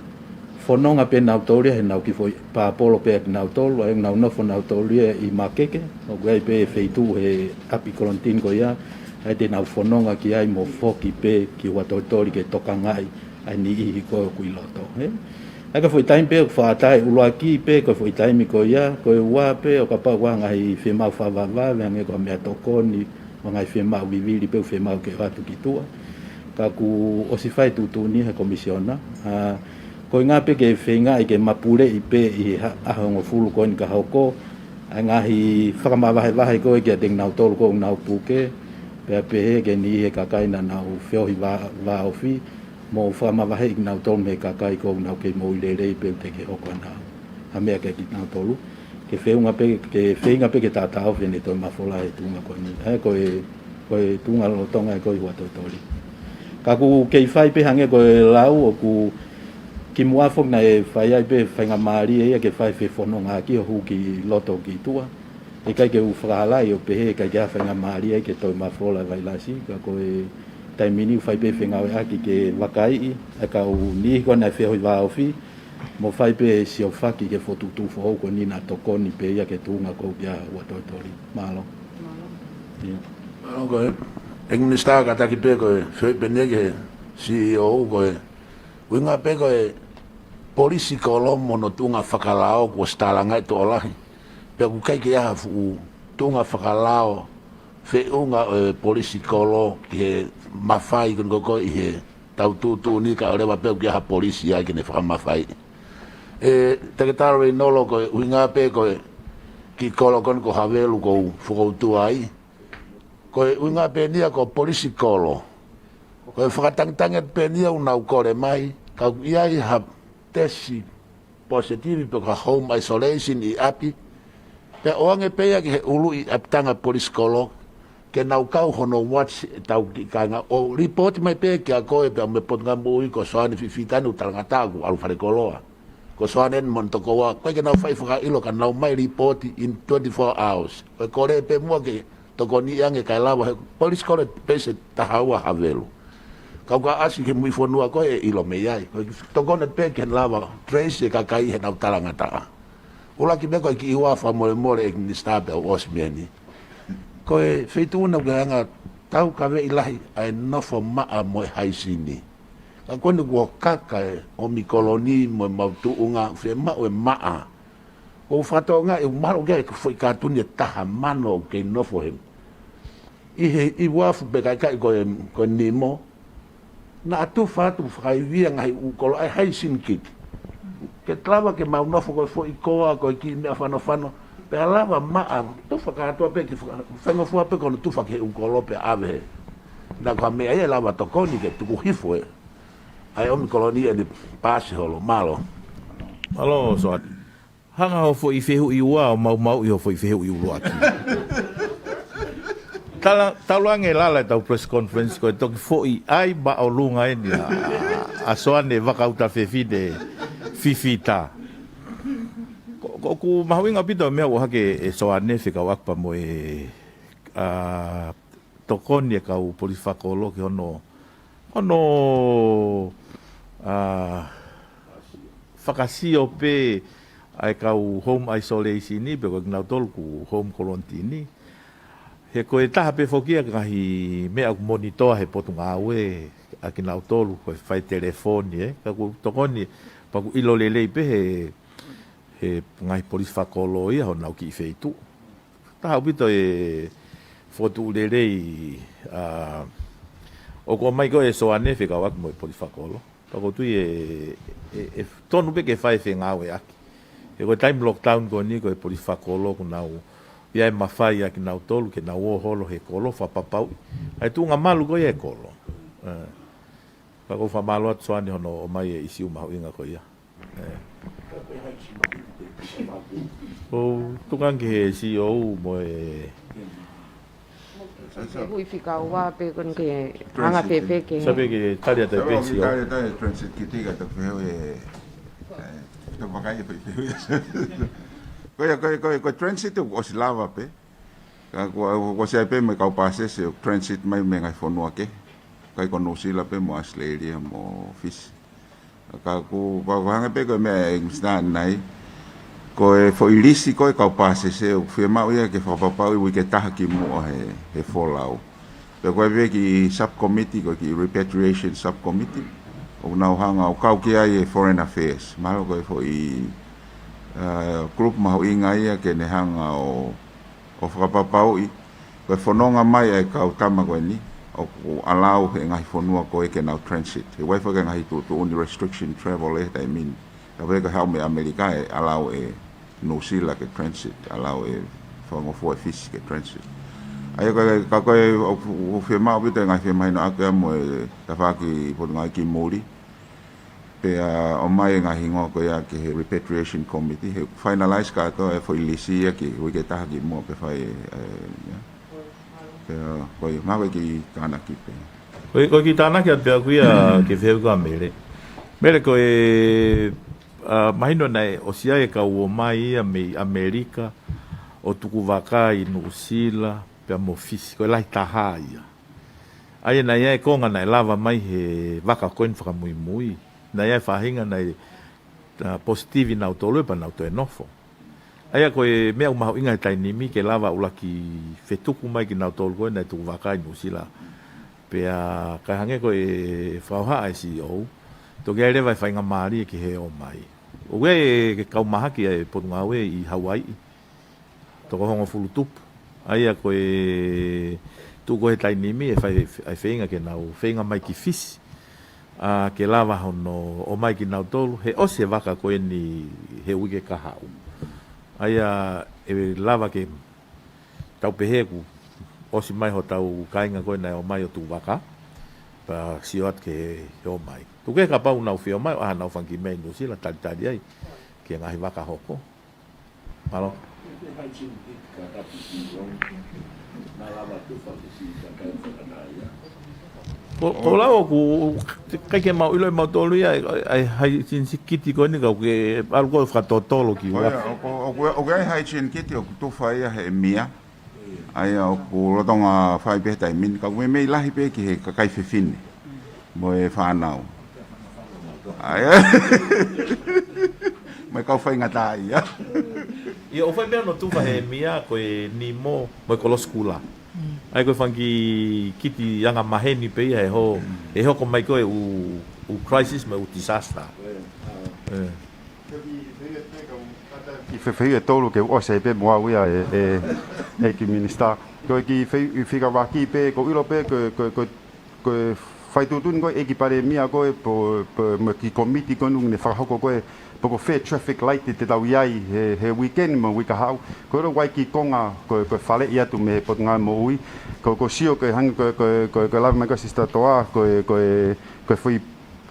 fononga pē nautolu ia heʻenau kiʻi foʻi pāpolo pē ʻa kinautolu, ʻa ia ʻoku nau nofo nautolu ia ʻi Makeke, ʻoku ʻi ai pē feituʻu he ʻapi kolonitini ko ia, ʻa ia te nau fononga ki ai mo foki pē ki Huʻatolitoli ke tokangaʻi ʻa e niʻihi ko ē ʻoku ʻi loto, ē. ʻA ia ko e foʻi taimi pē ʻoku fakaʻatā e ʻuluaki pē, ko e foʻi taimi ko ia, ko e ua pē ʻo kapau ʻoku ʻi ai ha ngaahi fiemaʻu fakavavevave, hangē ko ha meʻatokoni, mo e ngaahi fiemaʻu vivili pē ʻoku fiemaʻu ke ʻoatu ki tuʻa. Ka kuo ʻosi fai e tuʻutuʻuni ʻe he komisiona. ʻA, ko e ʻuhinga pē ke feingaʻi ke mapuleʻi pē ʻi he ha-, ʻaho ʻe hongofulu ko eni ka hoko ʻa e ngaahi fakamavahevahe ko ē kiate kinautolu ko ē ʻoku nau puke, pea pehē ki he niʻihi he kakai naʻa nau feohi vā-, vāofi, mo fakamavaheʻi kinautolu mei he kakai ko ē ʻoku nau kei moʻui lelei pē ʻoku teʻeki hoko ʻa e ngaahi meʻa kiate kinautolu. Ke feʻunga pē, ke feinga pē ke tautaofi ʻene toe mafola e tuʻunga ko eni. ʻA ia ko e, ko e tuʻunga lolotonga ē ko ē ʻi Huʻatolitoli. Ka ʻoku kei fai pē hangē ko e lau ʻoku kimuʻa foki naʻe fai ai pē faingamālie ia ke fai fefonongaʻaki ʻo hū ki loto ki tuʻa. ʻIkai ke u fakahalaʻi ʻo pehē ʻikai ke ʻi ai ha faingamālie ia ke toe mafola e vailasi, ka ko e taimi ni ʻoku fai pē fengāueʻaki ke vakaiʻi ʻa e kau niʻihi ko ē naʻe feohi vāofi, mo fai pē siofaki ki he fokotuʻutuʻu foʻou ko eni naʻa tokoni pē ia ki he tuʻunga ko ē ʻi Huʻatolitoli. Mālō. ʻIo. Mālō. Ko e, ʻEiki Minisitā, kātaki pē ko e fehuʻi pē eni ki he C E O, ko e ʻuhinga pē ko e polisi kolo mo hono tuʻunga fakalao kuo ʻosi tālangaʻi tokolahi. Pea ʻoku ʻikai ke ʻi ai ha fuʻu tuʻunga fakalao feʻunga ʻo e polisi kolo ki he mafai ko eni ko ē ʻi he tau tuʻutuʻuni, kae ʻoua leva pē ʻoku ʻi ai ha polisi ai ke ne fakamafaiʻi. ʻE, Toketā Reinolo, ko e ʻuhinga pē ko e kiʻi kolo ko eni ko Havelu ʻoku ou fokoutua ai. Ko e ʻuhinga pē eni ia ko e polisi kolo. Ko e fakatangetange pē eni ia ʻoku nau kole mai, ka ʻoku ʻi ai ha tesi positive pe ko ha home isolation ʻi ʻapi, pea ʻoange pē ia ki he ʻuluʻi ʻapitanga polisi kolo, ke nau kau hono watch ʻetau kiʻi kāinga ʻo lipooti mai pē kiate koe pea mo e Potungāue Moʻui, ko Soane Fifita eni ʻoku talangataʻa kuo ʻalu falekoloa. Ko Soane eni mo hono tokoua, ʻoku ʻikai ke nau fai fakaʻilo ka nau ō mai lipooti in twenty-four hours. ʻOku kole pē muʻa ke tokoniʻi ange kae lava he polisi kolo pē se taha ua Havelu. Ka ʻoku ʻasi ki he muifonua ko ē ʻe ʻilo mei ai. Ko e tokoni pē ke lava trace e kakai heʻenau talangataʻa. ʻUluaki meʻa ko e kiʻi ua fakamolemole ʻEiki Minisitā pea u ʻosi mei heni. Ko e feituʻu naʻa ku anga taukaveʻi lahi ʻa e nofo maʻa mo e haisini. Ka ko eni kuo kaka e ʻOmikoloni mo e mau tuʻunga, fiemaʻu e maʻa. ʻOku ou fakatokangaʻi ʻoku mahalo ʻoku ʻi ai e foʻi kātuni ʻe taha mano ʻoku kei nofo he, ʻi he, ʻi uafu pe kaikaʻi ko e, ko e nimo. Naʻa tufa atu fakaivia ngaahi ʻū kolo ʻa e haisini kiti. Ke lava ke mau nofo ko e foʻi koa, ko e kiʻi meʻa fanofano. Pea lava maʻa, tufa kātoa pē ke faka-, faingofua pē ko hono tufa ki he ʻū kolo pea ʻave hē. Naʻa ko ha meʻa ia ʻe lava tokoni ke tuku hifo e ʻa e ʻOmikoloni ʻene paasi holo. Mālō. Mālō, Soane. Hanga hoʻo foʻi fehuʻi ua ʻo maumauʻi hoʻo foʻi fehuʻi ʻuluaki. Tala, talu ange lala ʻetau press conference ko e toki foʻi ʻai maʻolunga eni ʻa, ʻa Soane Vakauta Fefine Fifita. Ko, ko, ʻoku mahuʻinga ʻaupito e meʻa ʻoku ʻohake ʻe Soane fekauʻaki pea mo e, ʻa, tokoni e kau polisi fakakolo ki hono, hono, ʻa, fakasio pē ʻa e kau home isolation ni, pe ko kinautolu ʻoku home quarantine ni. He ko e taha pē foki ia ʻa e ngaahi meʻa ʻoku monitor he potungāue ʻa kinautolu, ko e fai telefoni, ē. Ka ʻoku tokoni, pea ʻoku ʻilo lelei pē he, he ngaahi polisi fakakolo ia honau kiʻi feituʻu. Taha ʻaupito e fokotuʻu lelei, ʻa, ʻoku ʻomai ko ē ʻe Soane fekauʻaki mo e polisi fakakolo. Pea ʻoku ou tui ʻe, ʻe, ʻe tonu pē ke fai e fengāueʻaki. He ko e taimi lockdown ko eni ko e polisi fakakolo ʻoku nau ʻi ai e mafai ʻa kinautolu ke nau ō holo he kolo fakapapauʻi ʻa e tuʻunga malu ko ia e kolo. Ē. Pea ʻoku ou fakamālō atu Soane hono ʻomai e ʻīsiu mahuʻinga ko ia. Ē. ʻOku ou tuku ange ki he C E O mo e Hui fika ua pe ko eni ke anga Transit. Pepe ke. Sai pē ke tali atu pē Sai pē ke C E O. Tali atu e transit kiti ka te feu e, e, te vakai e feu e. Ko ia, ko ia, ko ia, ko e transit ʻoku ʻosi lava pē. Ka ko, ko, ko sai pē mo e kau pāsese ʻoku transit mai mei he ngaahi fonua kehe. ʻIkai ko Nuʻusila pē mo Australia mo Fisi. Ka ʻoku, ka ʻoku hangē pē ko e meʻa ʻa e Minisitā ʻanenai. Ko e foʻi lisi ko ē kau pāsese ʻoku fiemaʻu ia ke fakapapauʻi uike ʻe taha kimuʻa he, he folau. Pea ko e pē kiʻi subcommittee, ko e kiʻi repatriation subcommittee. ʻOku nau hanga ʻo kau ki ai e Foreign Affairs. Mahalo ko e foʻi, uh, group mahuʻinga ia ke ne hanga ʻo ʻo fakapapauʻi, ko e fononga mai ʻa e kau tama ko eni, ʻoku allow he ngaahi fonua ko ē ke nau transit. He ʻoku ʻi ai foki e ngaahi tuʻutuʻuni restriction travel he taimi ni. Ka ʻoku ʻikai ko e haʻu mei ʻAmelika ʻe allow ʻe Nuʻusila ke transit, allow ʻe Fangofua ʻe Fisi ke transit. ʻA ia ko e, ka ko e, ʻoku, ʻoku fiemaʻu ʻaupito e ngaahi femahinoʻaki ia mo e tafaʻaki potungāue ki muli. Pea ʻomai e ngaahi hingoa ko ia ki he repatriation committee, he finalize kātoa e foʻi lisi ia ki he uike ʻe taha kimuʻa pea fai e, e, ia. Pea, ko ia, mahalo ko e kiʻi tānaki pē. Ko e, ko e kiʻi tānaki atu pē ʻaku ia ki he fehuʻi ʻa Mele. Mele ko e, ʻa, mahino naʻe ʻosi ʻi ai e kau ō mai ia mei ʻAmelika ʻo tuku vaka ʻi Nuʻusila, pea mo Fisi, ko e lahi taha ia. ʻA ia naʻe ʻi ai e konga naʻe lava mai he vaka ko eni fakamuimui. Naʻe ʻi ai e faʻahinga naʻe, ʻa, positive ʻi nautolu ē pea nau toe nofo. ʻA ia ko e meʻa ʻoku mahuʻinga he taimi ni ke lava ʻuluaki fetuku mai kinautolu ko ē naʻe tuku vaka ʻi Nuʻusila. Pea ka hangē ko e fakahohaʻa ʻa e C E O, toki ʻi ai leva e faingamālie ki he ō mai. ʻOku ʻi ai e kau mahaki ʻa e potungāue ʻi Hauaiʻi. Toko hongofulu tupu. ʻA ia ko e tuʻu ko ē he taimi ni ʻe fai, ʻa e feinga ke nau feinga mai ki Fisi. ʻA, ke lava hono ō mai kinautolu, he ʻosi e vaka ko eni he uike kahaʻu. ʻA ia ʻe lava ke tau pehē kuo ʻosi mai hotau kāinga ko ē naʻe ō mai ʻo tuku vaka. Pea sio atu ki he ō mai. Tuku kehe kapau nau fie ō mai, ʻo ʻai hanau fanga kiʻi meʻa ʻi Nuʻusila, talitali ai ki he ngaahi vaka hoko. Mālō. Ko, ko lau ʻoku, ʻikai ke mau ʻilo ʻe mautolu ia, ʻa e, ʻa e hygiene kit ko eni ka ʻoku ke ʻalu ko ē fakatotolo ki ʻOku, ʻoku, ʻoku, ʻoku ʻi ai e hygiene kit ʻoku tufa ia he meʻa. ʻA ia ʻoku lolotonga fai pē he taimi ni, ka ʻoku meimei lahi pē ki he kakai fefine. Mo e fānau. ʻA ia. Mo e kau faingataʻaʻia. ʻIo, ʻoku fai pē hono tufa he meʻa ko e nimo, mo e kolosi kula. ʻA ia ko e fanga kiʻi kiti anga maheni pē ia he ho, he hoko mai ko ē ʻū, ʻū crisis mo e ʻū disaster. ʻE. Kiʻi fefehiʻa ʻe tolu ke u ʻosi ai pē mo au ia ʻe, ʻe, ʻEiki Minisitā. Ko e kiʻi fe-, fika vaki pē, ʻoku ou ʻilo pē, ko, ko, ko, ko e fai tuʻutuʻuni ko ē ʻEiki Palēmia ko ē, pea, pea, mo e kiʻi kōmiti ko eni ʻoku ne fakahoko ko ē, pe ko fē traffic light te tau ʻi ai, he, he weekend mo e uike kahaʻu. ʻOku ou ʻilo ʻoku ʻi ai e kiʻi konga, ko, ko e faleʻi atu mei he Potungāue Moʻui. Ko, ʻoku ou sio ko e hangē ko, ko, ko, ko e lave mai ko ē Sister Toa, ko e, ko e, ko e foʻi,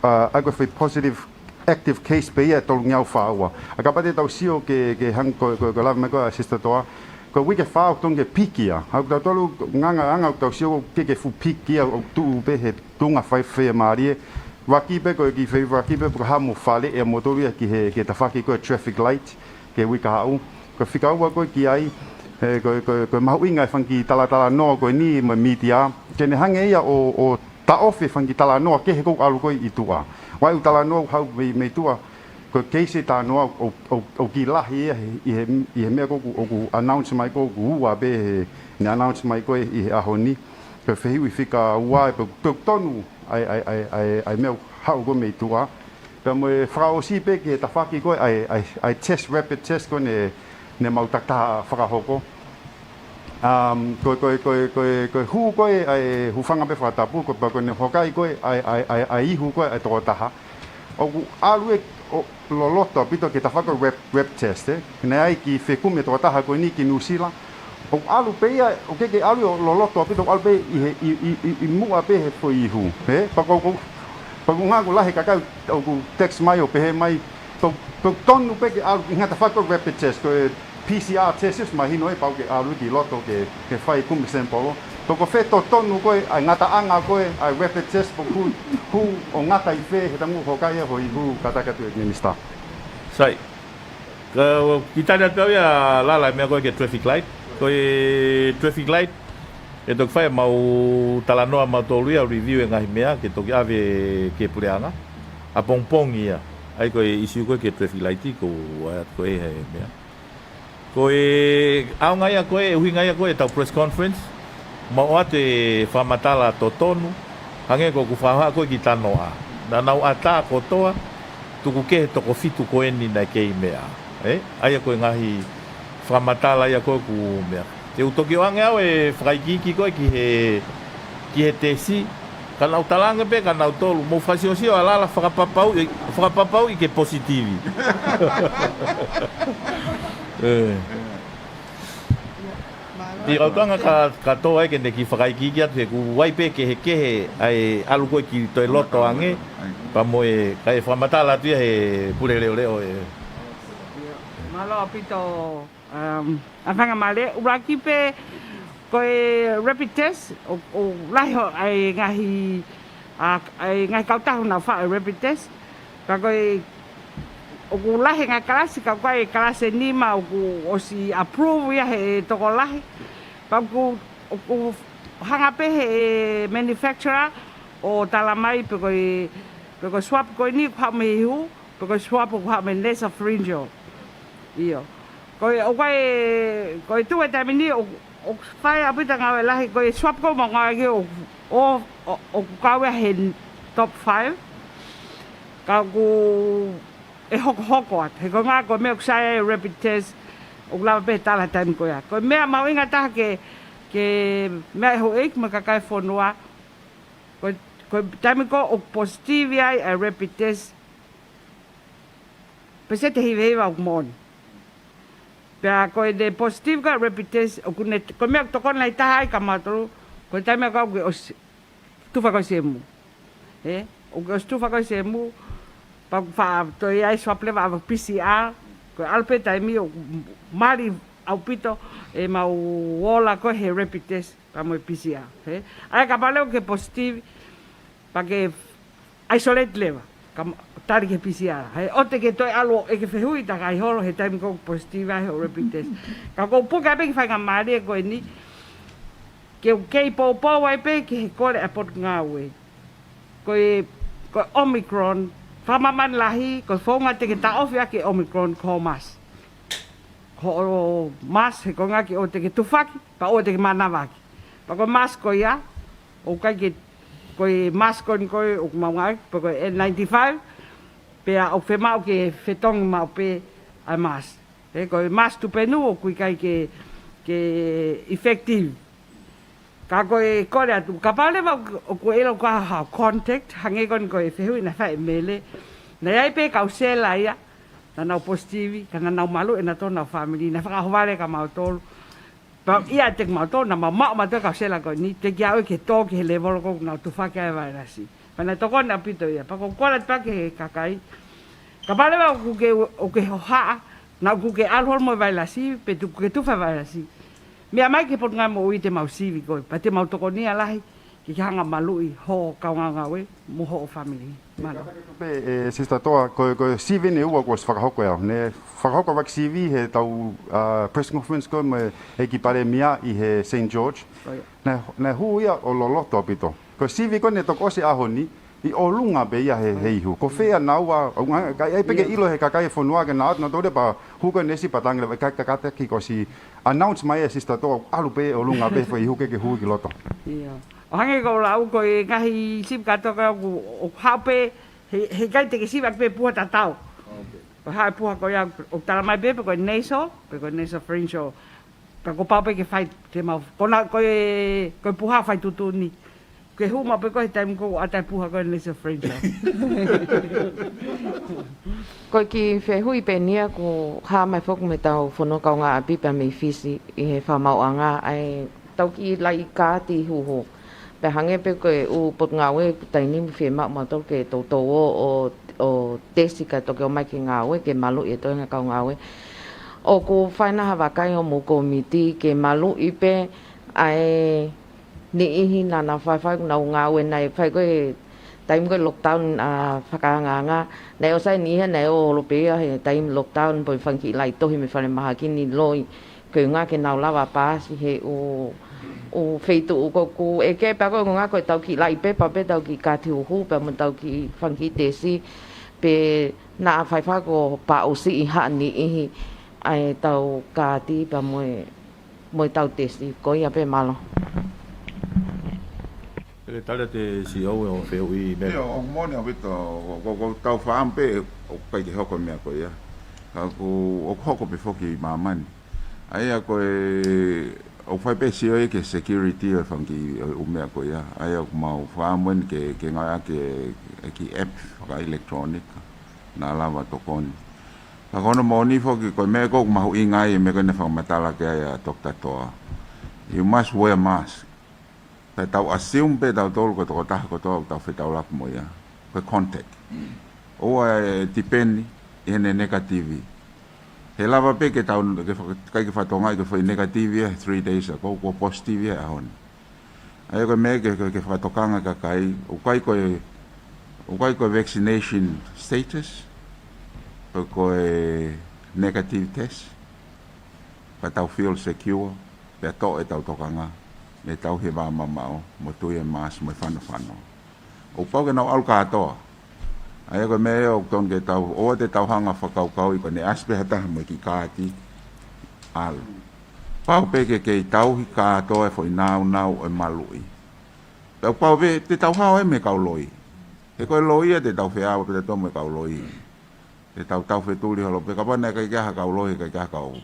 ʻa, ʻa ko e foʻi positive active case pē ia ʻe tolungeau fā ua. ʻA kapau te tau sio ke, ke hangē ko, ko, ko e lave mai ko ē ʻa Sister Toa, ko e uike fā ʻoku tonu ke peak ia. ʻA ʻoku tautolu ngangana ʻoku tau sio ʻoku ʻikai ke fuʻu peak ia ʻoku tuʻu pē he tuʻunga fai fiemālie. Vaki pē ko e kiʻi fai vaki pē pe ko e hā mo faleʻi ʻa moutolu ia ki he, ki he tafaʻaki ko ē traffic light, ki he uike kahaʻu. Ko e fika ua ko ē ki ai, he ko, ko, ko e mahuʻinga e fanga kiʻi talatalanoa ko eni mo e mītia. Ke ne hanga ia ʻo, ʻo taʻofi e fanga kiʻi talanoa kehe ʻoku ʻalu ko ē ʻi tuʻa. ʻOku ʻi ai e ʻū talanoa ʻoku haʻu mei, mei tuʻa. Ko e keisi talanoa ʻoku, ʻoku, ʻoku kiʻi lahi ia he, ʻi he, ʻi he meʻa ko ē ʻoku, ʻoku announce mai ko ē ʻoku ua pē he, ne announce mai ko ē ʻi he ʻaho ni. Ko e fehuʻi fika ua ē pe, pe ʻoku tonu ʻa e, ʻa e, ʻa e, ʻa e, ʻa e meʻa ʻoku haʻu ko ē mei tuʻa. Pea mo e fakaʻosi pē ki he tafaʻaki ko ē ʻa e, ʻa e, ʻa e test, rapid test ko ē ne, ne mau takitaha fakahoko. Um, ko e, ko e, ko e, ko e, ko e hū ko ē ʻa e hūfanga pē fakatapu, ko e pea ko ʻene hokai ko ē ʻa e, ʻa e, ʻa e, ʻa e ihu ko ē ʻa e tokotaha. ʻOku ʻalu ē ʻo loloto ʻaupito ki he tafaʻaki ko e rap, rap test, ē. Naʻe ʻi ai e kiʻi fekumi ʻa e tokotaha ko eni ki Nuʻusila. ʻOku ʻalu pē ia, ʻoku ʻikai ke ʻalu ʻo loloto ʻaupito, ʻoku ʻalu pē ʻi he, ʻi, ʻi, ʻi, ʻi muʻa pē he foʻi ihu, ē? Pea ko, ko, pea ko e ʻuhinga ʻoku lahi e kakai ʻoku text mai ʻo pehē mai, pea, pea ʻoku tonu pē ke ʻalu ʻi he tafaʻaki ko e rapid test, ko e P C R test, ʻosi mahino ē pau ke ʻalu ki loto ke, ke fai e kumi sample. Pea ko fē totonu ko ē ʻa e ngataʻanga ko ē ʻa e rapid test, pea ʻoku hū, hū ʻo ngata ʻi fē he taimi ʻoku hokai ai e foʻi ihu, kātaki atu e Minisitā. Sai. Ka, kiʻi tali atu au ia Lala e meʻa ko ē ki he traffic light. Ko e traffic light, ʻe toki fai ʻemau talanoa mautolu ia, review e ngaahi meʻa ke toki ʻave ki he puleʻanga. ʻApongipongi ia. ʻA ia ko e issue ko ē ki he traffic light, ko e ʻai atu ko ē he meʻa. Ko e ʻaonga ia ko ē, ʻuhinga ia ko ē ʻetau press conference, mau ʻoatu e fakamatala totonu, hangē ko ʻeku fakahā ko ē ki Tanoa. Naʻa nau ʻatā kotoa, tuku kehe toko fitu ko eni naʻe kei meʻa. Ē? ʻA ia ko e ngaahi fakamatala ia ko ē ʻoku meʻa. Te u toki ʻoange au e fakaikiiki ko ē ki he, ki he tesi, ka nau talaange pē kia nautolu, mou fakasiosio ā Lala, fakapapauʻi, fakapapauʻi ke positivi. Ē. ʻI he ʻaonga ka, ka tō ai ke ne kiʻi fakaikiiki atu he ʻoku ʻi ai pē kehekehe ʻa e ʻalu ko ē ki toe loto ange, pea mo e, kae fakamatala atu ia he Pule Leʻoleʻo ē. Mālō ʻaupito, um, ʻAfanga Male, ʻuluaki pē ko e rapid test, ʻo, ʻoku lahi hoʻo ʻai ngaahi, ʻa, ʻai ngaahi kautaha naʻa nau faʻu e rapid test, ka ko e ʻoku lahi e ngaahi kalasi, ka ko e kalasi ʻe nima ʻoku ʻosi approve ia he tokolahi. Pea ʻoku, ʻoku hanga pē he manufacturer ʻo tala mai pe ko e, pe ko e swab ko eni ʻoku haʻu mei he ihu, pe ko e swab ʻoku haʻu mei he nasopharyngeal. ʻIo. Ko e, ʻoku ʻi ai, ko e tuʻu he taimi ni ʻoku, ʻoku fai ʻaupito ngāue lahi, ko e swab ko ē ʻoku mau ngāueʻaki ʻoku, ʻo, ʻo, ʻoku kau ia he top five. Ka ʻoku ʻe hokohoko atu. He ko e ʻuhinga ko e meʻa ʻoku sai ai e rapid test, ʻoku lava pē tala taimi ko ia. Ko e meʻa mahuʻinga taha ke, ke meʻa ʻe houʻeiki mo e kakai e fonua, ko, ko e taimi ko ē ʻoku positive ai e rapid test, peseti ʻe hivahiva ʻoku moʻoni. Pea ko ʻene positive ko ē e rapid test, ʻoku ne, ko e meʻa ʻoku tokoni lahi taha ai kia mautolu, ko e taimi ko ē ʻoku ke ʻosi tufa ko ē sēmu. Ē? ʻOku ke ʻosi tufa ko ē sēmu, pea ʻoku faʻa toe ʻai swab leva ʻave P C R, ko e ʻalu pē taimi ʻoku mali ʻaupito ʻemau ola ko ē he rapid test, pea mo e P C R. Ē? ʻA ia kapau leva ʻoku ke positive, pea ke isolate leva, kae tali ki he P C R. He ʻoua te ke toe ʻalu ʻo ʻeke fehuʻi takai holo he taimi ko ē ʻoku positive ai hoʻo rapid test. Ka ʻoku ou puke ai pē ki he faingamālie ko eni, ke u kei poupou ai pē ki he kole ʻa e Potungāue. Ko e, ko e Omicron, fakamāmani lahi, ko e founga te ke taʻofi ʻaki e Omicron ko hoʻo mask. Hoʻo mask he ko e ʻuhinga ke ʻoua te ke tufaki, pea ʻoua te ke mānavaki. Pea ko e mask ko ia, ʻoku ʻikai ke, ko e mask ko eni ko ē ʻoku mau ngāueʻaki, pe ko e N ninety-five, pea ʻoku fiemaʻu ke fetongi maʻu pē ʻa e mask. Ē, ko e mask tupenu ʻoku ʻikai ke, ke effective. Ka ko e kole atu, kapau leva ʻoku, ʻoku ʻilo ko ha contact, hangē ko eni ko e fehuʻi naʻe fai ʻe Mele. Naʻe ʻi ai pē kau sela ia, naʻa nau positive, ka naʻa nau maluʻi ʻenautolu honau family, naʻe fakaʻohovale kia mautolu. Pea ʻiate kimautolu, naʻa mau maʻu mautolu e kau sela ko eni, teʻeki ai ke tō ki he level ko ē ʻoku nau tufaki ai e vailasi. Pea naʻe tokoni ʻaupito ia, pea ko e kole atu pē ki he kakai. Kapau leva ʻoku ke, ʻoku ke hohaʻa, naʻa ʻoku ke ʻalu holo mo e vailasi, pe tuku ke tufa e vailasi. Meʻa mai ki he Potungāue Moʻui te mau sivi koe, pea te mau tokonia lahi, ke ke hanga ʻo maluʻi hoʻo kau ngāue mo hoʻo family. Mālō. Pea, ē, Sister Toa, ko, ko e sivi eni ʻe ua kuo ʻosi fakahoko ʻe au. Ne fakahoko ʻeku sivi heʻetau, ā, press conference ko ē mo e ʻEiki Palēmia ʻi he Saint George. ʻIo. Naʻe, naʻe hū ia ʻo loloto ʻaupito. Ko e sivi ko ē naʻe toki ʻosi he ʻaho ni, ʻi ʻolunga pē ia he, he ihu. Ko fē ʻa naua, ʻo ngā, ka ʻai pē ke ʻilo he kakai e fonua ke nau ʻatu nautolu pea hū ko e neisi pea tangi leva, ka, ka, kātaki kuo ʻosi announce mai ʻe Sister Toa, ʻalu pē ʻolunga pē foʻi ihu ke, ke hū ki loto. ʻIo. ʻO hangē ko e lau ko e ngaahi sivi kātoa ko ē ʻoku, ʻoku haʻu pē, he, heʻikai te ke sivi ʻaki pē puha tatau. ʻOku haʻu e puha ko ia, ʻoku tala mai pē, pe ko e nasal, pe ko e nasal pharyngeal. Pea kuo pau pē ke fai, te mau, ko na, ko e, ko e puha fai tuʻutuʻuni. Ke hū maʻu pē ko e he taimi ko ē ʻoku ʻata e puha ko e nasal pharyngeal. Ko e kiʻi fehuʻi pē eni ia ʻoku hā mai foki mei heʻetau fonua kaungāʻapi pea mei Fisi ʻi he fakamaauʻanga ʻa ʻetau kiʻi laʻi kaati huhu. Pea hangē pē ko e ʻū potungāue taimi ni fiemaʻu mautolu ke toutou ō ʻo, ʻo tesi kae toki ō mai ke ngāue ke maluʻi e toenga kau ngāue. ʻOku fai nai ha vakai ʻa homou kōmiti ke maluʻi pē ʻa e niʻihi naʻa nau faifai ʻoku nau ngāue nai fai ko e taimi ko e lockdown ʻa e fakaangaanga. Naʻe ʻosi ʻi ai e niʻihi naʻe ō holo pē ia he taimi lockdown pe ko e fanga kiʻi laʻi tohi mei falemahaki ni loi. Ko e ʻuhinga ke nau lava paasi he ʻū, ʻū feituʻu ko ē ʻoku ʻeke pea ko e ʻuhinga ko ʻetau kiʻi laʻi pepa pē ʻetau kiʻi kaati huhu pea mo ʻetau kiʻi fanga kiʻi tesi pe naʻa faifai kuo paʻusiʻi ha niʻihi ʻa ʻetau kaati pea mo e mo ʻetau tesi, ko ia pē mālō. Pele tala te CEO ʻo fehuʻi mele. ʻIo, ʻoku moʻoni ʻaupito, ko, ko, ko ʻetau fāmu pē, ʻoku ʻikai ke hoko e meʻa ko ia. Ka ʻoku, ʻoku hoko pē foki ʻi māmani. ʻA ia ko e, ʻoku fai pē CEO ia ki he security ʻo e fanga kiʻi, ʻo e ʻū meʻa ko ia. ʻA ia ʻoku mau fāmu eni ke, ke ngāueʻaki e, e kiʻi app faka-electronic, naʻa lava tokoni. Ka ko hono moʻoni foki, ko e meʻa ʻoku mahuʻinga ai, e meʻa ko ē naʻe fakamatala ki ai ʻa Doctor Toa. You must wear mask. Pea tau assume pē tautolu ko e tokotaha kotoa ʻoku tau fetaulaki mo ia. Ko e contact. ʻOua ʻe tipeni, ʻi heʻene negative. He lava pē ke tau, ke faka-, ʻikai ke fakatokangaʻi ko e foʻi negative ia, three days ago, kuo positive ia he ʻaho ni. ʻA ia ko e meʻa ke, ke, ke fakatokanga kakai, ʻoku ʻikai ko e, ʻoku ʻikai ko e vaccination status, pe ko e negative test, ka tau feel secure, pea toʻo ʻetau tokanga, mei he tauhi e vā mamaʻo, mo tui e mask, mo e fanofano. ʻOku pau ke nau ʻalu kātoa. ʻA ia ko e meʻa ia ʻoku totonu ke tau, ʻoua te tau hanga fakakaukauʻi ko ʻene ʻasi pē ha taha mo e kiʻi kaati ʻalu. Pau pē ke kei tauhi kātoa e foʻi nāunau ʻo e maluʻi. Pea ʻoku pau pē te tau hao ai mei he kau loi. He ko e loi ia te tau feʻao pē tautolu mo e kau loi. Te tau taufetuli holo pē kapau naʻe ʻikai ke ʻi ai ha kau loi, ʻikai ke ʻi ai ha kau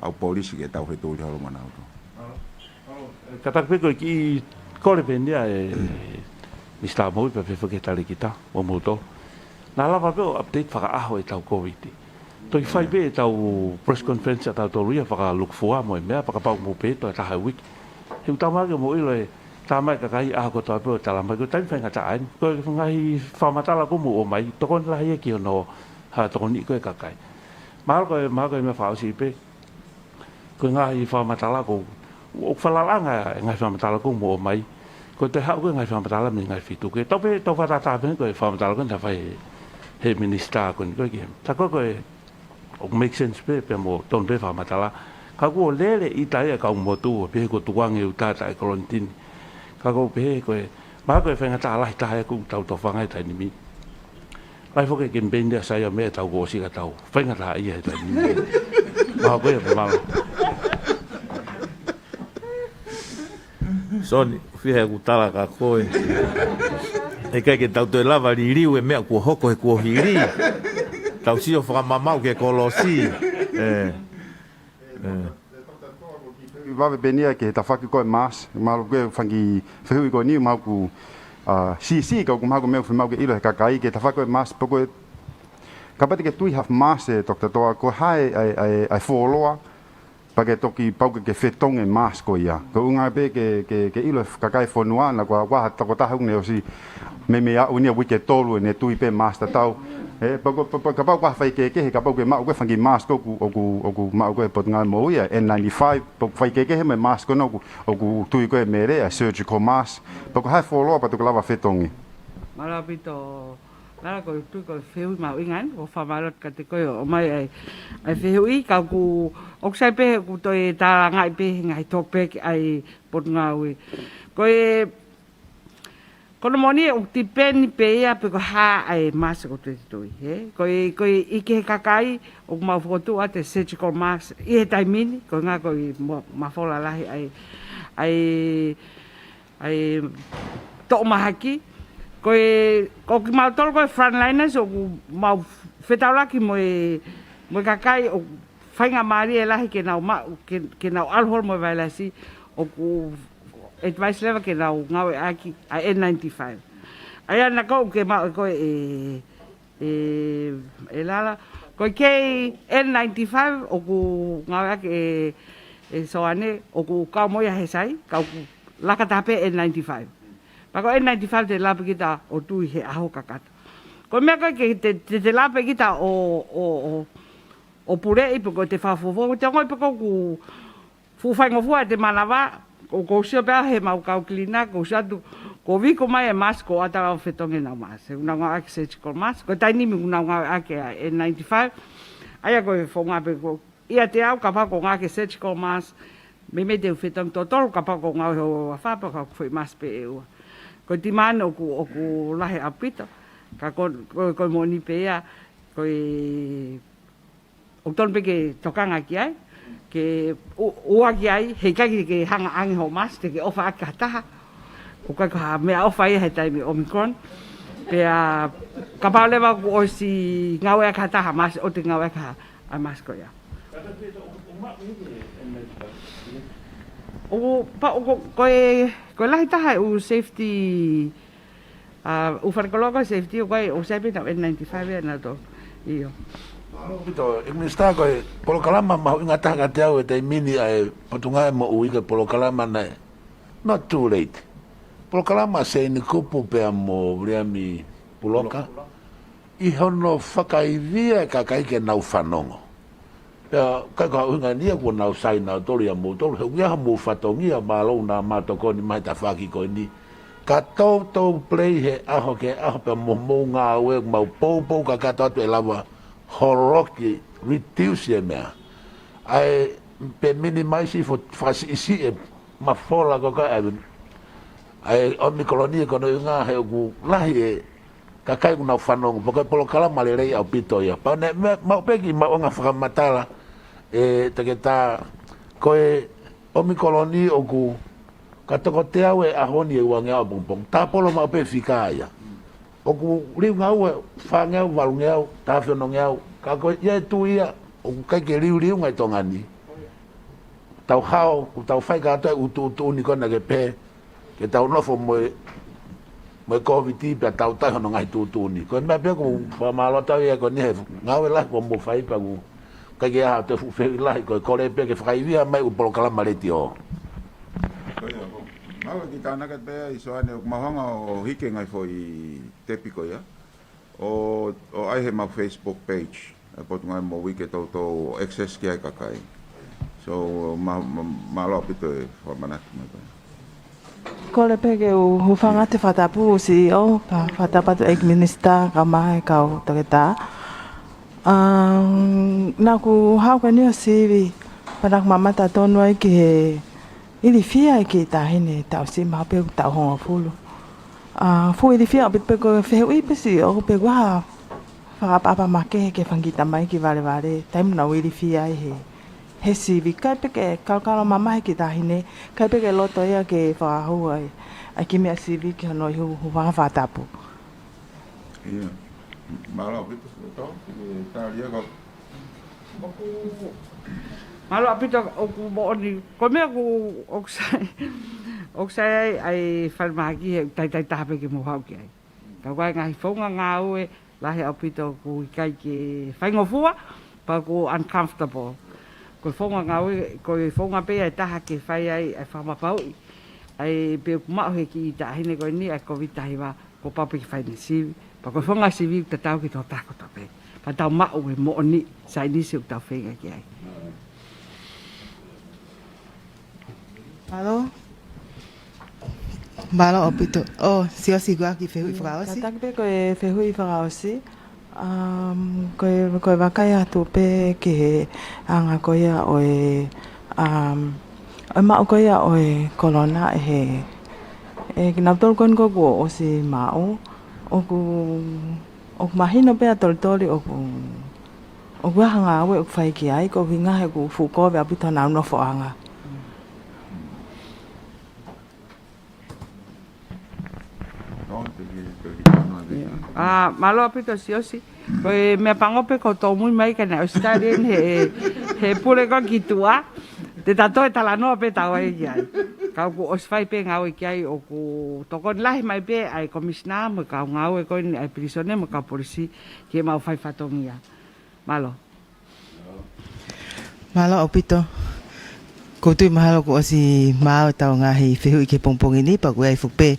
ʻau polisi ke taufetuli holo mo nautolu. Kātaki pē ko e kiʻi kole pē eni ia ʻe Mister Moʻui pea pehē foki ki he talēkita mo moutolu. Naʻa lava pē ʻo update fakaʻaho ʻetau COVID. Toki fai pē ʻetau press conference ʻa tautolu ia fakalukufua mo e meʻa, fakapapau mo pē toe taha uike. He ʻoku tau maʻu ke mou ʻilo e tā mai e kakai ʻaho kotoa pē ʻo tala mai ko e taimi faingataʻa eni. Ko e ngaahi fakamatala ʻoku mou ʻomai, tokoni lahi ia ki hono ha tokoni ko e kakai. Mahalo ko e, mahalo ko e meʻa fakaʻosi pē. Ko e ngaahi fakamatala ʻoku, ʻoku falalaʻanga e ngaahi fakamatala ʻoku mou ʻomai. Ko e toe haʻu ko e ngaahi fakamatala mei he ngaahi feituʻu kehe. Tau pē, tau fakatātā pē ko e fakamatala ko ē naʻe fai he, he minisitā ko eni ko e ki he. Tā ko ē ko e, ʻoku make sense pē, pea mo tonu pē fakamatala. Ka kuo lele ʻi tai e kau motu, ʻo pehē kuo tukuange ʻe ʻuta ʻa e kolonitini. Ka ʻoku ou pehē ko e, mahalo ko e faingataʻa lahi taha ia ʻoku tau tofanga he taimi ni. Lahi foki e kemipeini ʻa Saia mei he taʻu kuo ʻosi ka tau faingataʻaʻia he taimi ni. Mahalo ko ia pē mālō. Soni, fiha ʻeku tala kia koe. ʻIkai ke tau toe lava liliu e meʻa kuo hoko he kuohili. Tau sio fakamamaʻu ki he kolosi. ʻE. ʻE. Vave pē eni ia ki he tafaʻaki ko e mask, mahalo ko e fanga kiʻi fehuʻi ko eni, mahalo ʻoku, ʻa, siʻisiʻi ka ʻoku mahalo ko e meʻa ʻoku fiemaʻu ke ʻilo he kakai ki he tafaʻaki ko e mask, pe ko e, kapau te ke tui ha mask ʻe Doctor Toa, ko e hā e, ʻa e, ʻa e, ʻa e fuoloa, pea ke toki pau ke, ke fetongi e mask ko ia. Ko e ʻuhinga pē ke, ke, ke ʻilo he kakai e fonua, naʻa ko ha, ko ha tokotaha ʻoku ne ʻosi meimei aʻu eni ia uike ʻe tolu ʻene tui pē mask tatau. ʻE, pea ko, pea, pea, kapau ko ha faikehekehe, kapau ke maʻu ko e fanga kiʻi mask ʻoku, ʻoku, ʻoku maʻu ko e Potungāue Moʻui ia, N ninety-five, pea ʻoku faikehekehe mo e mask ko ena ʻoku, ʻoku tui ko e mele, ʻa e surgical mask. Pea ko e hā e fuoloa pea toki lava fetongi. Mālō ʻaupito, mālō ko e tui ko e fehuʻi mahuʻinga eni, ʻoku ou fakamālō atu kiate koe ʻo ʻomai ʻa e, ʻa e fehuʻi, ka ʻoku, ʻoku sai pē, ʻoku toe tālangaʻi pē, ngaahi topic ʻa e Potungāue. Ko e, Ko hono moʻoni ʻoku tipeni pē ia pe ko e hā ʻa e mask ʻoku te tui, hē? Ko e, ko e ʻi he kakai ʻoku mau fokotuʻu ʻa e surgical mask ʻi he taimi ni, ko e ʻuhinga ko e mo-, mafola lahi ʻa e, ʻa e, ʻa e toʻo mahaki. Ko e, ko kimautolu ko e frontliners ʻoku mau fetaulaki mo e, mo e kakai ʻoku faingamālie lahi ke nau maʻu, ke, ke nau ʻalu holo mo e vailasi, ʻoku advice leva ke nau ngāueʻaki ʻa e N ninety-five. ʻA ia naʻa ʻoku ke maʻu ʻe koe e, e, e lala. Ko e K N ninety-five ʻoku ngāueʻaki ʻe, ʻe Soane, ʻoku kau mo ia he sai, ka ʻoku laka taha pē N ninety-five. Pea ko e N ninety-five te lava pē kita ʻo tui he ʻaho kakato. Ko e meʻa ko ē ke te, te, te lava pē kita ʻo, ʻo, ʻo, ʻo puleʻi pe ko e te fakafuofua, ko e te ongoʻi pē ko ʻoku fuʻu faingofua ʻete manava, ko, ko u sio pē au he mau kau kiliniki, ko u sio atu, ko viko mai e mask ko ʻata lau fetongi nau mask. He ʻoku nau ngāueʻaki surgical mask, ko e taimi ni ʻoku nau ngāueʻaki ʻa e N ninety-five, ʻa ia ko e founga pē ko ia te au kapau ʻoku ngāueʻaki surgical mask, meimei te u fetongi totolu kapau ʻoku ngāue ʻo ua fā pe ko e foʻi mask pē ʻe ua. Ko e demand ʻoku, ʻoku lahi ʻaupito, ka ko, ko, ko e moʻoni pē ia, ko e ʻoku tonu pē ke tokanga ki ai, ke ʻu-, ʻuaki ai, he ʻikai ke hanga ange hoʻo mask, te ke ʻofa ʻaki ha taha. ʻOku ʻikai ko ha meʻaʻofa ia he taimi Omicron. Pea kapau leva kuo ʻosi ngāueʻaki ha taha mask, ʻoua te ngāueʻaki ha, ʻa e mask ko ia. ʻOku, pea ʻoku, ko e, ko e lahi taha e ʻū safety, ʻa, ʻū falekoloa ko e safety ʻoku ʻi ai, ʻoku sai pē ʻenau N ninety-five ia naʻa tau. ʻIo. Mālō ʻaupito, ʻEiki Minisitā, ko e polokalama mahuʻinga taha kiate au he taimi ni ʻa e Potungāue Moʻui, ko e polokalama naʻe, not too late. Polokalama Seini Kupu pea mo Viliami Puloka, ʻi hono fakaivia e kakai ke nau fanongo. Pea ʻikai ko ha ʻuhinga ia kuo nau sai nautolu ia moutolu, he ʻoku ʻi ai homou fatongia, mālō naʻa mou tokoni mai he tafaʻaki ko eni. Ka toutou play he ʻaho ki he ʻaho pea mo homou ngāue, mau poupou kakato atu ʻe lava holoki reduce e meʻa. ʻA e pe minimize fo-, fakasiʻisiʻi e mafola ko ē ʻa e, ʻa e Omicron, ko hono ʻuhinga he ʻoku lahi e kakai ʻoku nau fanongo, pea ko e polokalama lelei ʻaupito ia. Pea ne, me, maʻu pē kiʻi maʻuʻanga fakamatala, ʻe Toketā, ko e Omicron ʻoku ka toko teau e ʻaho ni he uangeau ʻapongipongi. Tāpolo maʻu pē fika ia. ʻOku liunga ua, fāngeau, valungeau, taha afe onongeau, ka ko ia e tui ia, ʻoku ʻikai ke liuliunga ʻi Tonga ni. Tau hao, ʻoku tau fai kātoa e ʻutuʻutu ni ko ena ke pehē, ke tau nofo mo e, mo e Covid pea tau tauhi hono ngaahi tuʻutuʻuni. Ko e meʻa pē ʻoku ou fakamālō atu ai ko eni he ngāue lahi kuo mou fai pea ʻoku ʻikai ke ʻi ai ha toe fuʻu fehuʻi lahi, ko e kole pē ke fakaivia mai ʻū polokalama letiō. Ko ia, ko. Mālō ʻEiki Tānaki pea ʻi Soane ʻoku mau hanga ʻo hiki e ngaahi foʻi tepi ko ia. ʻO, ʻo ʻai he mau Facebook page, e Potungāue Moʻui ke toutou access ki ai kakai. So, mā-, mā-, mālō ʻaupito e fakamanatu mai ko ia. Kole pē ke u hūfanga he fakatapu, C E O, pea fakatapu atu ʻEiki Minisitā kae ʻumaʻā e kau toketā. Um, naʻa ku haʻu ko eni ʻo sivi, pea naʻa ku mamata tonu ai ki he ilifia e kiʻi taʻahine taʻu siʻi maʻu pē ʻoku taʻu hongofulu. ʻA, fuʻu ilifia ʻaupito pea ko e fehuʻi pē C E O pe ʻoku ʻi ai ha fakaʻapaʻapa makehe ke fanga kiʻi tamai kiʻi valevale, taimi naʻa nau ilifia ai he, he sivi. ʻIkai pē ke kalokalo mamahi e kiʻi taʻahine, ʻikai pē ke loto ia ke fakahū ai ʻa e kiʻi meʻa sivi ki hono ʻi hū-, hūfanga he fakatapu. Ia. Mālō ʻaupito, tau, e, tali ia ka. Mālō ʻaupito, ʻoku moʻoni. Ko e meʻa ʻoku, ʻoku sai, ʻoku sai ai, ʻa e falemahaki he taitai taha pē ke mou haʻu ki ai. Ka ko e ngaahi founga ngāue, lahi ʻaupito ʻoku ʻikai ke faingofua, pea ʻoku uncomfortable. Ko e founga ngāue, ko e founga pē ia ʻe taha ke fai ai, ʻa e fakamapauʻi. ʻA e pe ʻoku maʻu he kiʻi taʻahine ko eni, ʻa e Covid taha hiva, kuo pau pē ke fai ʻene sivi. Pea ko e founga sivi ʻoku tatau ki he tokotaha kotoa pē. Pea tau maʻu e moʻoni, saienisi ʻoku tau feinga ki ai. Mālō. Mālō ʻaupito. ʻO, Siosiua, kiʻi fehuʻi fakaʻosi. Kātaki pē ko e fehuʻi fakaʻosi. Um, ko e, ko e vakai atu pē ki he anga ko ia ʻo e, um, ʻo e maʻu ko ia ʻo e kolona ʻe he, ʻE, kinautolu ko eni ko ē kuo ʻosi maʻu, ʻoku, ʻoku mahino pē ʻa Tolitoli ʻoku, ʻoku ʻi ai ha ngāue ʻoku fai ki ai, ko e ʻuhinga he ʻoku fuʻu kovi ʻaupito honau nofoʻanga. ʻIo. ʻA, mālō ʻaupito Siosi. Ko e meʻapango pē ko e tōmui mai ka naʻe ʻosi tali eni he, he pule ko ē ki tuʻa. Te ta toe talanoa pē taua ia ki ai. Ka ʻoku ʻosi fai pē ngāue ki ai ʻoku tokoni lahi mai pē ʻa e Komisinā mo e kau ngāue ko eni ʻa e pilīsone mo e kau polisi ke mau fai fatongia. Mālō. Mālō ʻaupito. ʻOku ou tui mahalo kuo ʻosi maau ʻetau ngaahi fehuʻi ki he pongipongi ni, pea ʻoku ʻi ai foki pē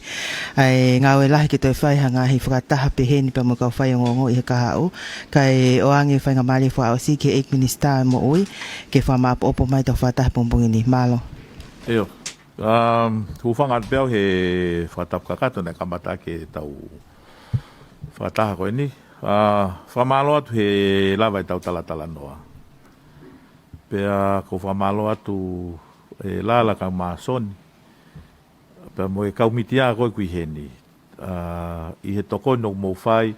ʻa e ngāue lahi ke toe fai ha ngaahi fakataha pehē ni pea mo e kau faiongoongo ʻi he kahaʻu. Kae ʻoange faingamālie fakaʻosi ki he ʻEiki Minisitā ʻo e Moʻui, ke fakamāʻopoʻopo mai ʻetau fakataha pongipongi ni. Mālō. ʻIo. Um, hūfanga atu pē au he fakatapu kakato naʻe kamata ʻaki ʻetau fakataha ko eni. Uh, fakamālō atu he lava ʻetau talatalanoa. Pea ʻoku ou fakamālō atu ʻe Lala kae ʻumaʻā Soni. Pea mo e kau mītia ko ē ʻoku ʻi heni. Uh, ʻi he tokoni ʻoku mou fai,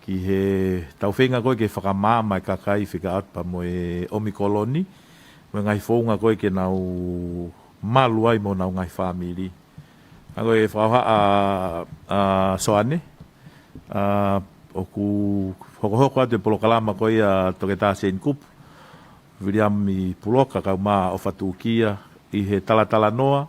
ki heʻetau feinga ko ē ke fakamaama e kakai fekauʻaki pea mo e ʻOmikoloni, mo e ngaahi founga ko ē ke nau malu ai mo honau ngaahi fāmili. Ka ko e fakahohaʻa ʻa, ʻa Soane, ʻa, ʻoku hokohoko atu e polokalama ko ia ʻa Toketā Seini Kupu, Viliami Puloka kae ʻumaʻā ʻOfa Tūkia ʻi he talatalanoa,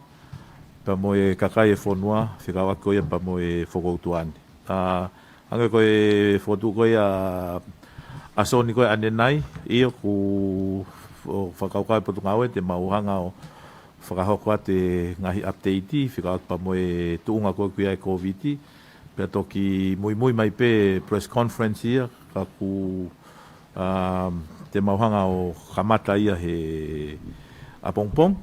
pea mo e kakai e fonua, fekauʻaki ko ia pea mo e fokoutua ni. ʻA, hangē ko e fokotuʻu ko ia ʻa Soni ko ē ʻanenai, ʻio ʻoku fo-, fakakaukau e Potungāue te mau hanga ʻo fakahoko atu e ngaahi update, fekauʻaki pea mo e tuʻunga ko ē ʻoku ʻi ai e Kōviti, pea toki muimui mai pē press conference ia, ka ʻoku, um, te mau hanga ʻo kamata ia he ʻapongipongi.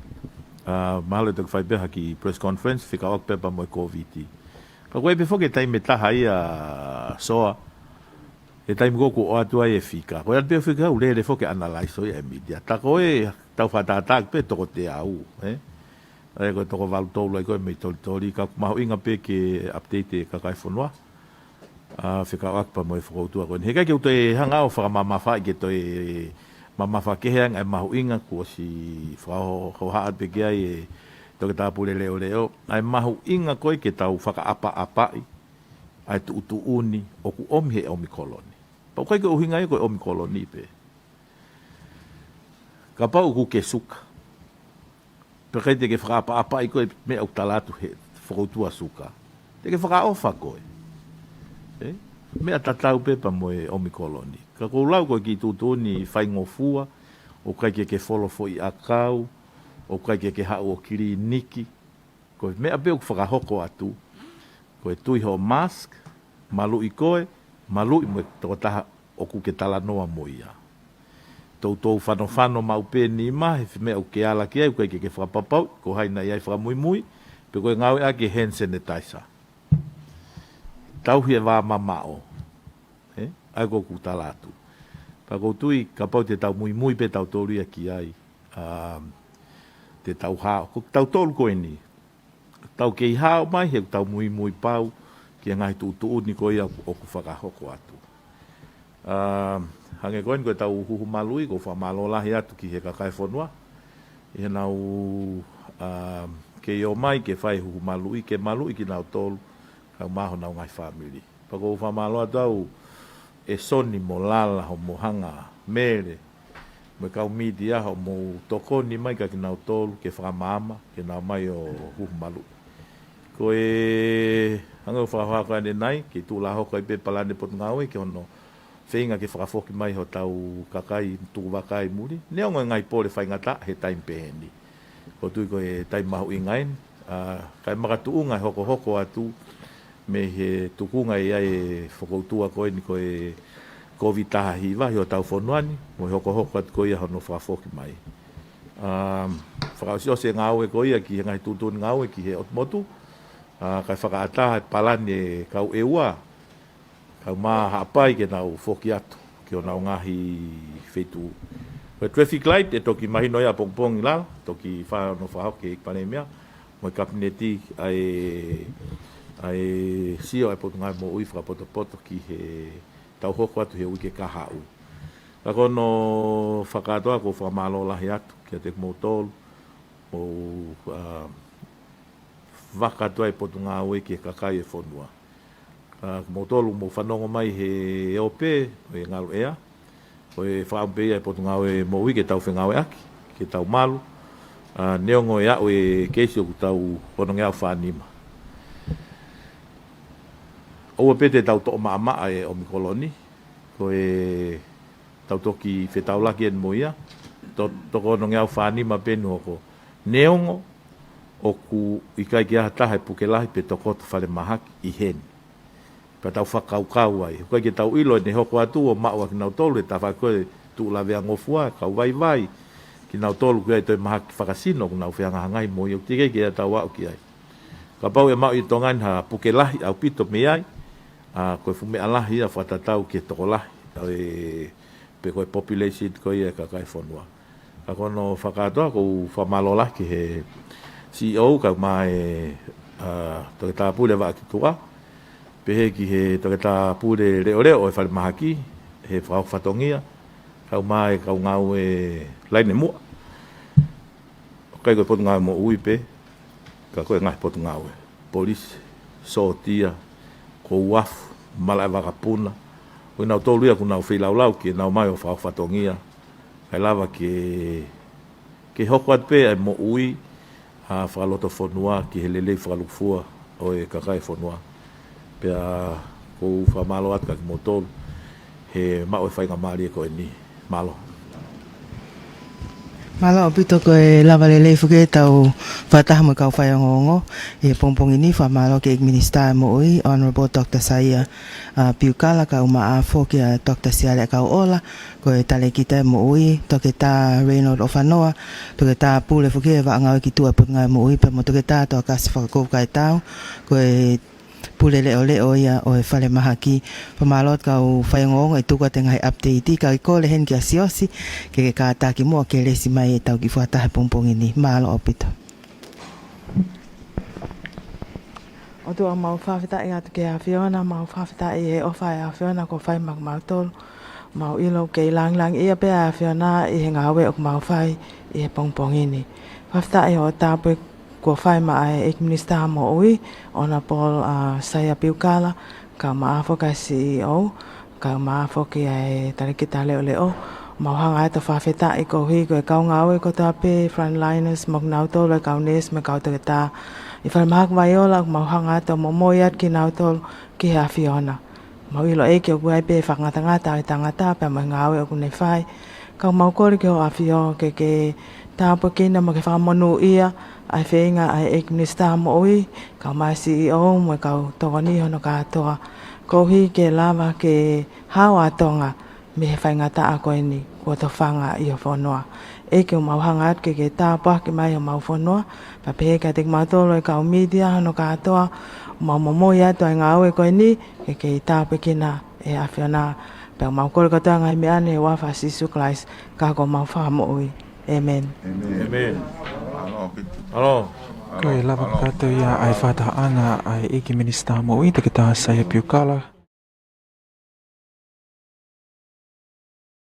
Uh, mahalo ʻe toki fai pē ha kiʻi press conference, fekauʻaki pē pea mo e Kōviti. Ka ʻoku ʻi ai pē foki e taimi ʻe taha ia Soa, he taimi ko ē ʻoku ʻoatu ai e fika. Ko e ʻatu pē fika ʻoku lele foki e analyse ʻo ia ʻa e mītia. Tā ko ē tau fakatātā pē toko teau, ē? ʻA ia ko e toko valu tolu ai ko ē mei Tolitoli, ka ʻoku mahuʻinga pē ke update e kakai e fonua. ʻA, fekauʻaki pea mo e fokoutua ko eni. He ʻikai ke u toe hanga ʻo fakamamafaʻi ke toe mamafa kehe ange ʻa e mahuʻinga kuo ʻosi fakahohaʻa pē ki ai ʻe Toketā Pule Leʻoleʻo. ʻA e mahuʻinga ko ē ke tau fakaʻapaʻapaʻi ʻa e tuʻutuʻuni ʻoku ʻomi he ʻOmikoloni. Pea ʻoku ʻikai ke ʻuhinga ia ko e ʻOmikoloni pē. Kapau ʻoku ke suka. Pea ʻikai te ke fakaʻapaʻapaʻi koe meʻa ʻoku tala atu he fokoutua suka. Te ke fakaʻofa koe. Ē? Meʻa tatau pē pea mo e ʻOmikoloni. Ka ʻoku ou lau ko e kiʻi tuʻutuʻuni faingofua, ʻoku ʻikai ke ke folo foʻi ʻakau, ʻoku ʻikai ke ke haʻu ʻo kiliniki. Ko e meʻa pē ʻoku fakahoko atu, ko e tui hoʻo mask, maluʻi koe, maluʻi mo e tokotaha ʻoku ke talanoa mo ia. Toutou fanofano maʻu pē nima, he meʻa ʻoku ke ala ki ai, ʻoku ʻikai ke ke fakapapauʻi ko hai naʻe ʻi ai fakamuimui, pe ko e ngāueʻaki e hand sanitizer. Tauhi e vā mamaʻo. Ē? ʻA ia ko ʻeku tala atu. Pea ʻoku ou tui, kapau te tau muimui pē tautolu ia ki ai, um, te tau hao. Ko tautolu ko eni. Tau kei hao mai he ʻoku tau muimui pau ki he ngaahi tuʻutuʻuni ko ia ʻoku fakahoko atu. Um, hangē ko eni ko ʻetau huhu maluʻi, ʻoku ou fakamālō lahi atu ki he kakai e fonua. ʻI heʻenau, um, kei ō mai ke fai huhu maluʻi, ke maluʻi kinautolu, kae ʻumaʻā honau ngaahi fāmili. Pea ʻoku ou fakamālō atu au ʻe Soni mo Lala hoʻomou hanga, Mele, mo e kau mītia hoʻomou tokoni mai kia kinautolu ke fakamaama, ke nau ō mai ʻo huhu maluʻi. Ko e hangē ʻoku ou fakahoko ʻanenai, ke tuʻu lā hoko ai pē palani e Potungāue ki hono feinga ke fakafoki mai hotau kakai tukuvakā ʻi muli. Neongo e ngaahi pole faingataʻa he taimi pehē ni. ʻOku ou tui ko e taimi mahuʻinga eni, ʻa, kae makatuʻunga e hokohoko atu mei he tukunga ʻe ʻi ai e fokoutua ko eni ko e Kōviti taha hiva ʻi hotau fonua ni, mo e hokohoko atu ko ia hono fakafoki mai. ʻA, fakaʻosiʻosi e ngāue ko ia ki he ngaahi tuʻutuʻuni ngāue ki he ʻotu motu, ʻa, kae fakaʻatā e palani e kau ʻEua, kau mā Haʻapai ke nau foki atu ki honau ngaahi feituʻu. Ko e traffic light ʻe toki mahino ia ʻapongipongi Lala, toki fai hono fakahoko ki he ʻEiki Palēmia. mo e Kapineti ʻa e, ʻa e sio ʻa e Potungāue Moʻui fakapotopoto ki he tau hoko atu he uike kahaʻu. Ka ko hono fakakātoa ʻoku ou fakamālō lahi atu kiate kimoutolu, ʻo, ʻa, fakakātoa e Potungāue ki he kakai e fonua. Ka ko moutolu mou fanongo mai he ope, ʻo e ngalu ʻea, ko e fakaʻamu pē ia e Potungāue Moʻui ke tau fengāueʻaki, ke tau malu, ʻa, neongo e aʻu e keisi ʻoku tau ono ngeau fā nima. ʻOua pē te tau toʻo maʻamaʻa e ʻOmikoloni, ko e tau toki fetaulaki eni mo ia, to-, toko ono ngeau fā nima pē ʻeni hoko. Neongo ʻoku ʻikai ke ʻi ai ha taha e puke lahi pe tokoto falemahaki ʻi heni. Pea tau fakakaukau ai. ʻOku ʻikai ke tau ʻilo ʻene hoko atu ʻo maʻu ʻa kinautolu he tafaʻaki ko e tuʻu lavea ngofua, kau vaivai. Kinautolu ʻoku ʻi ai e toe mahaki fakasino ʻoku nau fehangahangai mo ia, ʻoku teʻeki ke tau aʻu ki ai. Kapau ʻe maʻu ʻi Tonga ni ha puke lahi ʻaupito mei ai, ʻa, ko e fuʻu meʻa lahi ia fakatatau ki he tokolahi, ʻa e, pe ko e population ko ia e kakai fonua. Ka ko hono fakakātoa ʻoku ou fakamālō lahi ki he C E O kae ʻumaʻā e, ʻa, Toketā Pule Vaʻa Kituʻa, pehē ki he Toketā Pule Leʻoleʻo ʻo e Falemahaki, he fakahoko fatongia, kae ʻumaʻā e kau ngāue laine muʻa. ʻOku ʻikai ko e Potungāue Moʻui pē, ka ko e ngaahi potungāue. Polisi, sōtia, kouafu, malaʻe vakapuna. Ko kinautolu ia ʻoku nau feilaulau ke nau mai ʻo fakahoko fatongia. Kae lava ke, ke hoko atu pē ʻa e moʻui, ʻa, fakalotofonua ki he lelei fakalūkufua ʻo e kakai fonua. Pea ʻoku ou fakamālō atu kiate kimoutolu he maʻu e faingamālie ko eni. Mālō. Mālō ʻaupito, ko e lava lelei foki ʻetau fakataha mo e kau faiongoongo ʻi he pongipongi ni. Fakamālō ki he ʻEiki Minisitā Moʻui, Honourable Doctor Saia, ʻa, Piukala, kae ʻumaʻā foki ʻa Doctor Siale ʻAkauʻola, ko e Talēkita Moʻui, Toketā Raynold ʻOfanoa, Toketā Pule foki e Vaʻa Ngāue Kituʻa Potungāue Moʻui, pea mo Toketā Toakasi Fakakou Kaitau, ko e Pule Leʻoleʻo ia ʻo e Falemahaki. Fakamālō atu kau faiongoongo ʻi he tuku atu e ngaahi update, kae kole heni kia Siosi ke ke kātaki muʻa ke lesi mai ʻetau kiʻi fakataha he pongipongi ni. Mālō ʻaupito. ʻOtua, mau fakafetaʻi atu ki he ʻAfiona, mau fakafetaʻi he ʻofa ʻa e ʻAfiona kuo fai maʻa kimautolu. Mau ʻilo ʻoku kei langilangiʻia pē ʻa e ʻAfiona ʻi he ngāue ʻoku mau fai ʻi he pongipongi ni. Fakafetaʻi hoʻo tāpuaki kuo fai maʻa e ʻEiki Minisitā Moʻui, Honourable, ʻa, Saia Piukala, kae ʻumaʻā foki ʻa e C E O, kae ʻumaʻā foki ʻa e Talēkita Leʻoleʻo. Mau hanga atu ʻo fakafetaʻi koeʻuhi ko e kau ngāue kotoa pē, frontliners, mo kinautolu e kau neesi mo e kau toketā ʻi Falemahaki Vaiola, ʻoku mau hanga atu ʻo momoi atu kinautolu ki he ʻAfiona. Mau ʻilo, ʻEiki, ʻoku ʻi ai pē fakangatangata ʻa e tangata pea mo e ngāue ʻoku ne fai. Ka mau kole ki hoʻo ʻAfio ke ke tāpuekina mo ke fakamonūʻia ʻa e feinga ʻa e ʻEiki Minisitā Moʻui, kae ʻumaʻā e C E O mo e kau tokoni hono kātoa, koeʻuhi ke lava ke hao ʻa Tonga mei he faingataʻa ko eni kuo tofanga ʻi ho fonua. ʻEiki, ʻoku mau hanga atu ke ke tāpuaki mai homau fonua, pea pehē kiate kimautolu e kau mītia hono kātoa, mau momoi atu ʻa e ngāue ko eni, ke ke tāpuekina e ʻAfiona. Pea mau kole kotoa e ngaahi meʻa ni he huafa ʻo Sīsū Kalaisi, ka ko homau Fakamoʻui. ʻĒmeni. ʻĒmeni. Mālō. Ko e lava kātoa ia ʻa e fakatahaʻanga ʻa e ʻEiki Minisitā Moʻui, Toketā Saia Piukala,